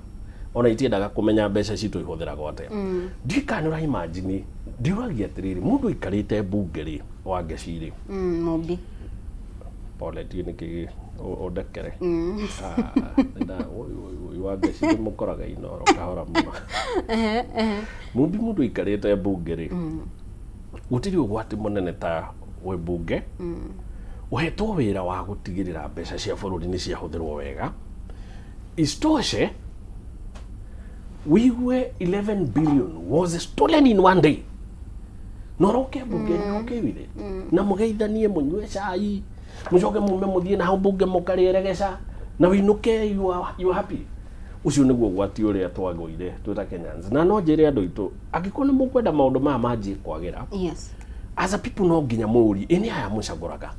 ona itiendaga kũmenya mbeca citũ ihũthĩragwo atĩa. Ndiũĩ kana nĩ ũraimagine. Ndiũragia atĩrĩrĩ, mũndũ aikarĩte mbunge rĩ, wa Ngeci rĩ, Mũmbi. Pole, ndiũĩ nĩkĩ ũndekere. Ah, oi, oi, oi, wa Ngeci ndĩmũkoraga Inoro kahora mũno. Mũmbi, mũndũ aikarĩte mbunge rĩ, gũtirĩ ũgwati mũnene ta wĩ mbunge ũhetwo wĩra wa gũtigĩrĩra mbeca cia bũrũri nĩ ciahũthĩrwo wega. Isitoshe wigue 11 billion was stolen in one day, na ũroke mbunge, mm. okay with it, na mũgeithanie, mũnyue cai, mũcoke mume mũthiĩ na hau mbunge mũkarĩe regeca na wĩinũke, you are happy. Ũcio nĩguo ũgwati ũrĩa twagũire twĩ ta Kenyans. Na no njĩre andũ aitũ, angĩkorwo nĩ mũkwenda maũndũ maya manjie kwagĩra, as a people no nginya mũũrie, ĩ nĩ aya mũcagũraga,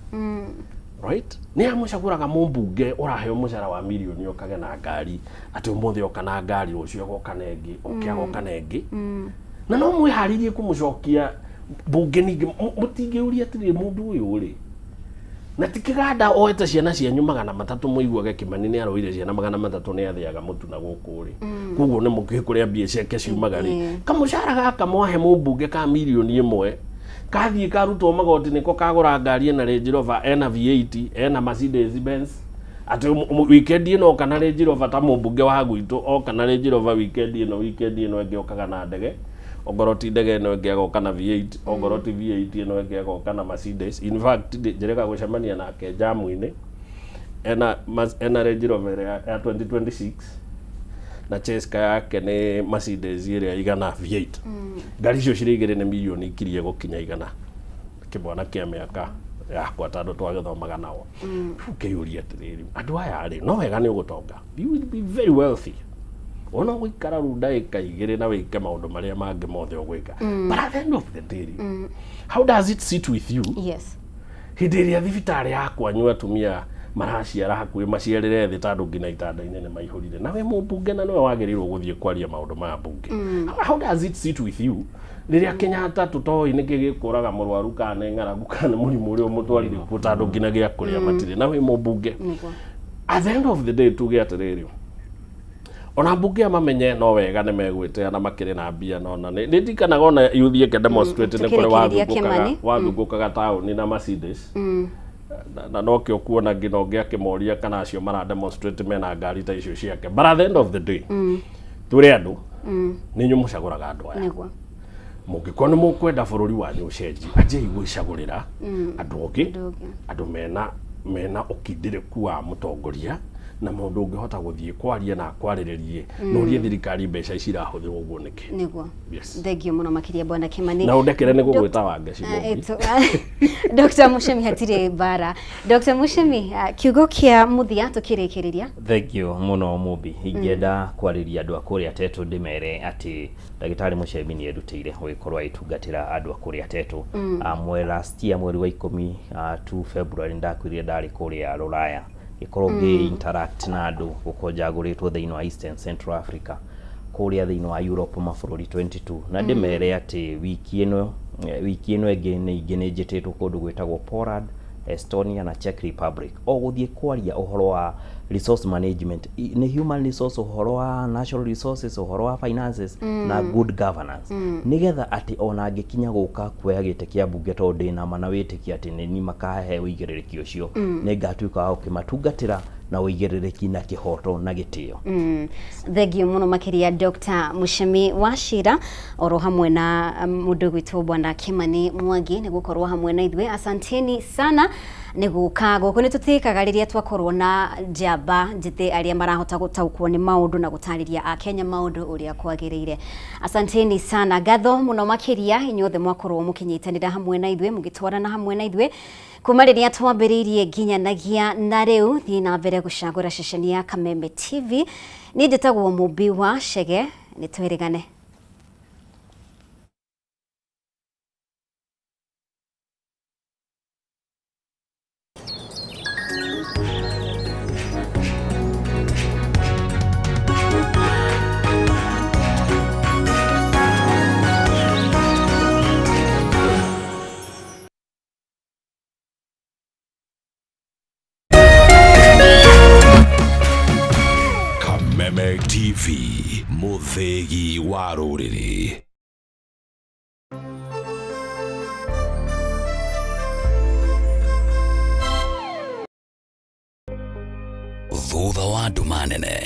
right? Nĩ aya mũcagũraga mũmbunge ũraheo mũcara wa mirioni, okage na ngari, atĩ ũmũthĩ oka na ngari, rũciũ agoka na ĩngĩ, oke agoka na ĩngĩ, na no mwĩharĩrie kũmũcokia mbunge. Ningĩ mũtingĩũria atĩrĩrĩ, mũndũ ũyũ rĩ, na ti kĩganda oete ciana cianyu 300? Mũiguage Kĩmani nĩ aroire ciana 300, nĩ athĩaga mũtu na gũkũ rĩ, koguo nĩ mũkĩũĩ kũrĩa mbia ciake ciumaga rĩ. Kamũcara gaka mwahe mũmbunge ka mirioni 1 kathiĩ karutwo magoti, nĩko kagũra ngari ena Range Rover, ena V8, ena Mercedes Benz, atĩ weekend ĩno oka na Range Rover, ta mũmbunge wa gwitũ oka na Range Rover weekend ĩno, weekend ĩno ĩngĩ okaga na ndege, ongorwo ti ndege ĩno ĩngĩ agoka na V8, ongorwo ti V8 ĩno ĩngĩ agoka na Mercedes. In fact, njĩrĩga gũcemania nake jamu-inĩ ena Range Rover ĩrĩa ya 2026, na Cheska yake nĩ Mercedes ĩrĩa igana V8. Ngari icio cirĩ igĩrĩ nĩ mirioni ikirie gũkinya 100. Kĩmwana kĩa mĩaka yakwa, tondũ twagĩthomaga nao. Rĩu ngĩyũria atĩrĩrĩ, andũ aya rĩ, no wega nĩ ũgũtonga, you will be very wealthy, ona ũgũikara rĩu ndagĩka 2 na wĩke maũndũ marĩa mangĩ mothe ũgwĩka, but at the end of the day rĩ, how does it sit with you hĩndĩ ĩrĩa thibitarĩ ya kwanyu atumia maraciara hakuhĩ maciarĩre thĩ, tondũ nginya itanda-inĩ nĩ maihũrire, na we mũmbunge na nĩwe wagĩrĩirwo gũthiĩ kwaria maũndũ maya mbunge? How does it sit with you rĩrĩa Kenyatta tũtoĩ nĩkĩ gĩkũraga mũrwaru, kana nĩ ng'aragu, kana nĩ mũrimũ ũrĩa ũmũtwarire kuo, tondũ nginya gĩa kũrĩa matirĩ, na wĩ mũmbunge? At the end of the day, tuge atĩrĩrĩ, ona mbunge aya mamenye no wega nĩ megwĩtĩa na makĩrĩ na mbia, no na nĩ ndirikanaga ona youth ĩke demonstrate nĩ kũrĩ Tũkĩrĩkĩrĩria, wathungũkaga Kĩmani. Wathungũkaga taũni na Mercedes, na nokĩo kuona nginya ũngĩ akĩmoria kana acio mara demonstrate mena ngari ta icio ciake. But at the end of the day, tũrĩ andũ, nĩ inyuĩ mũcagũraga andũ aya. Mũngĩkorwo nĩ mũkwenda bũrũri wanyu ũcenjie, anjei gwĩcagũrĩra andũ ũngĩ, Andũ ũngĩ. Andũ mena ũkindĩrĩku wa mũtongoria, na mũndũ ũngĩhota gũthiĩ kwaria na akwarĩrĩrie na ũrie thirikari mbeca ici irahũthĩrwo ũguo nĩkĩ. Yes. Thengio mũno makĩria, bwana Kĩmani. Na ũndekere nĩ gũgwĩta Wangeci Mũmbi. Dr. Mushemi, hatirĩ mbara. Dr. Mushemi, kiugo kĩa mũthia tũkĩrĩkĩrĩria. Thank you mũno, Mũmbi. Ingĩenda kwarĩria andũ a kũrĩa Tetũ, ndĩmere atĩ ndagĩtarĩ Mũcemi nĩ erutĩire gũgĩkorwo agĩtungatĩra andũ a kũrĩa Tetũ. Mwe last year mweri wa 10, 2 February, ndakwĩrire ndarĩ kũrĩa Rũraya gĩkorwo ngĩ interact na andũ, gũkorwo njagũrĩtwo thĩinĩ wa East and Central Africa, kũrĩa thĩinĩ wa Europe mabũrũri 22, na ndĩmere atĩ wiki ĩno ĩngĩ nĩ ingĩ nĩ njĩtĩtwo kũndũ gwĩtagwo Poland, Estonia na Czech Republic, o gũthiĩ kwaria ũhoro wa resource management, nĩ human resource, ũhoro wa natural resources, ũhoro wa finances na good governance, nĩgetha atĩ ona ngĩkinya gũka kuoya gĩtĩ kĩa mbunge, tondũ ndĩna ma na wĩtĩkio atĩ nĩ ni makahe ũigĩrĩrĩki ũcio, nĩ ngatuĩka wa gũkĩmatungatĩra na ũigĩrĩrĩki na kĩhoto na gĩtĩo. Thengio mũno makĩria, Dr. Mushemi wa Cira, oro hamwe na mũndũ gwitwo bwana Kimani Mwangi, nĩ gũkorwo hamwe na ithuĩ. Asanteni sana. Nĩ gũka gũkũ nĩ tũtĩkaga rĩrĩa twakorwo na njamba njĩthĩ arĩa marahota gũtaũkwo nĩ maũndũ na gũtarĩria akenya maũndũ ũrĩa kwagĩrĩire. Asanteni sana, ngatho mũno makĩria inyuothe mwakorwo mũkĩnyitanĩra hamwe na ithuĩ, mũgĩtwarana hamwe na ithuĩ kuma rĩrĩa twambĩrĩirie nginyanagia na rĩu. Thiĩ na mbere gũcagũra ceceni ya Kameme TV. Niĩ njĩtagwo Mũmbi wa Chege, nĩ twĩrĩgane. Kameme TV, mũthĩgi wa rũrĩrĩ. Thutha wa nduma nene.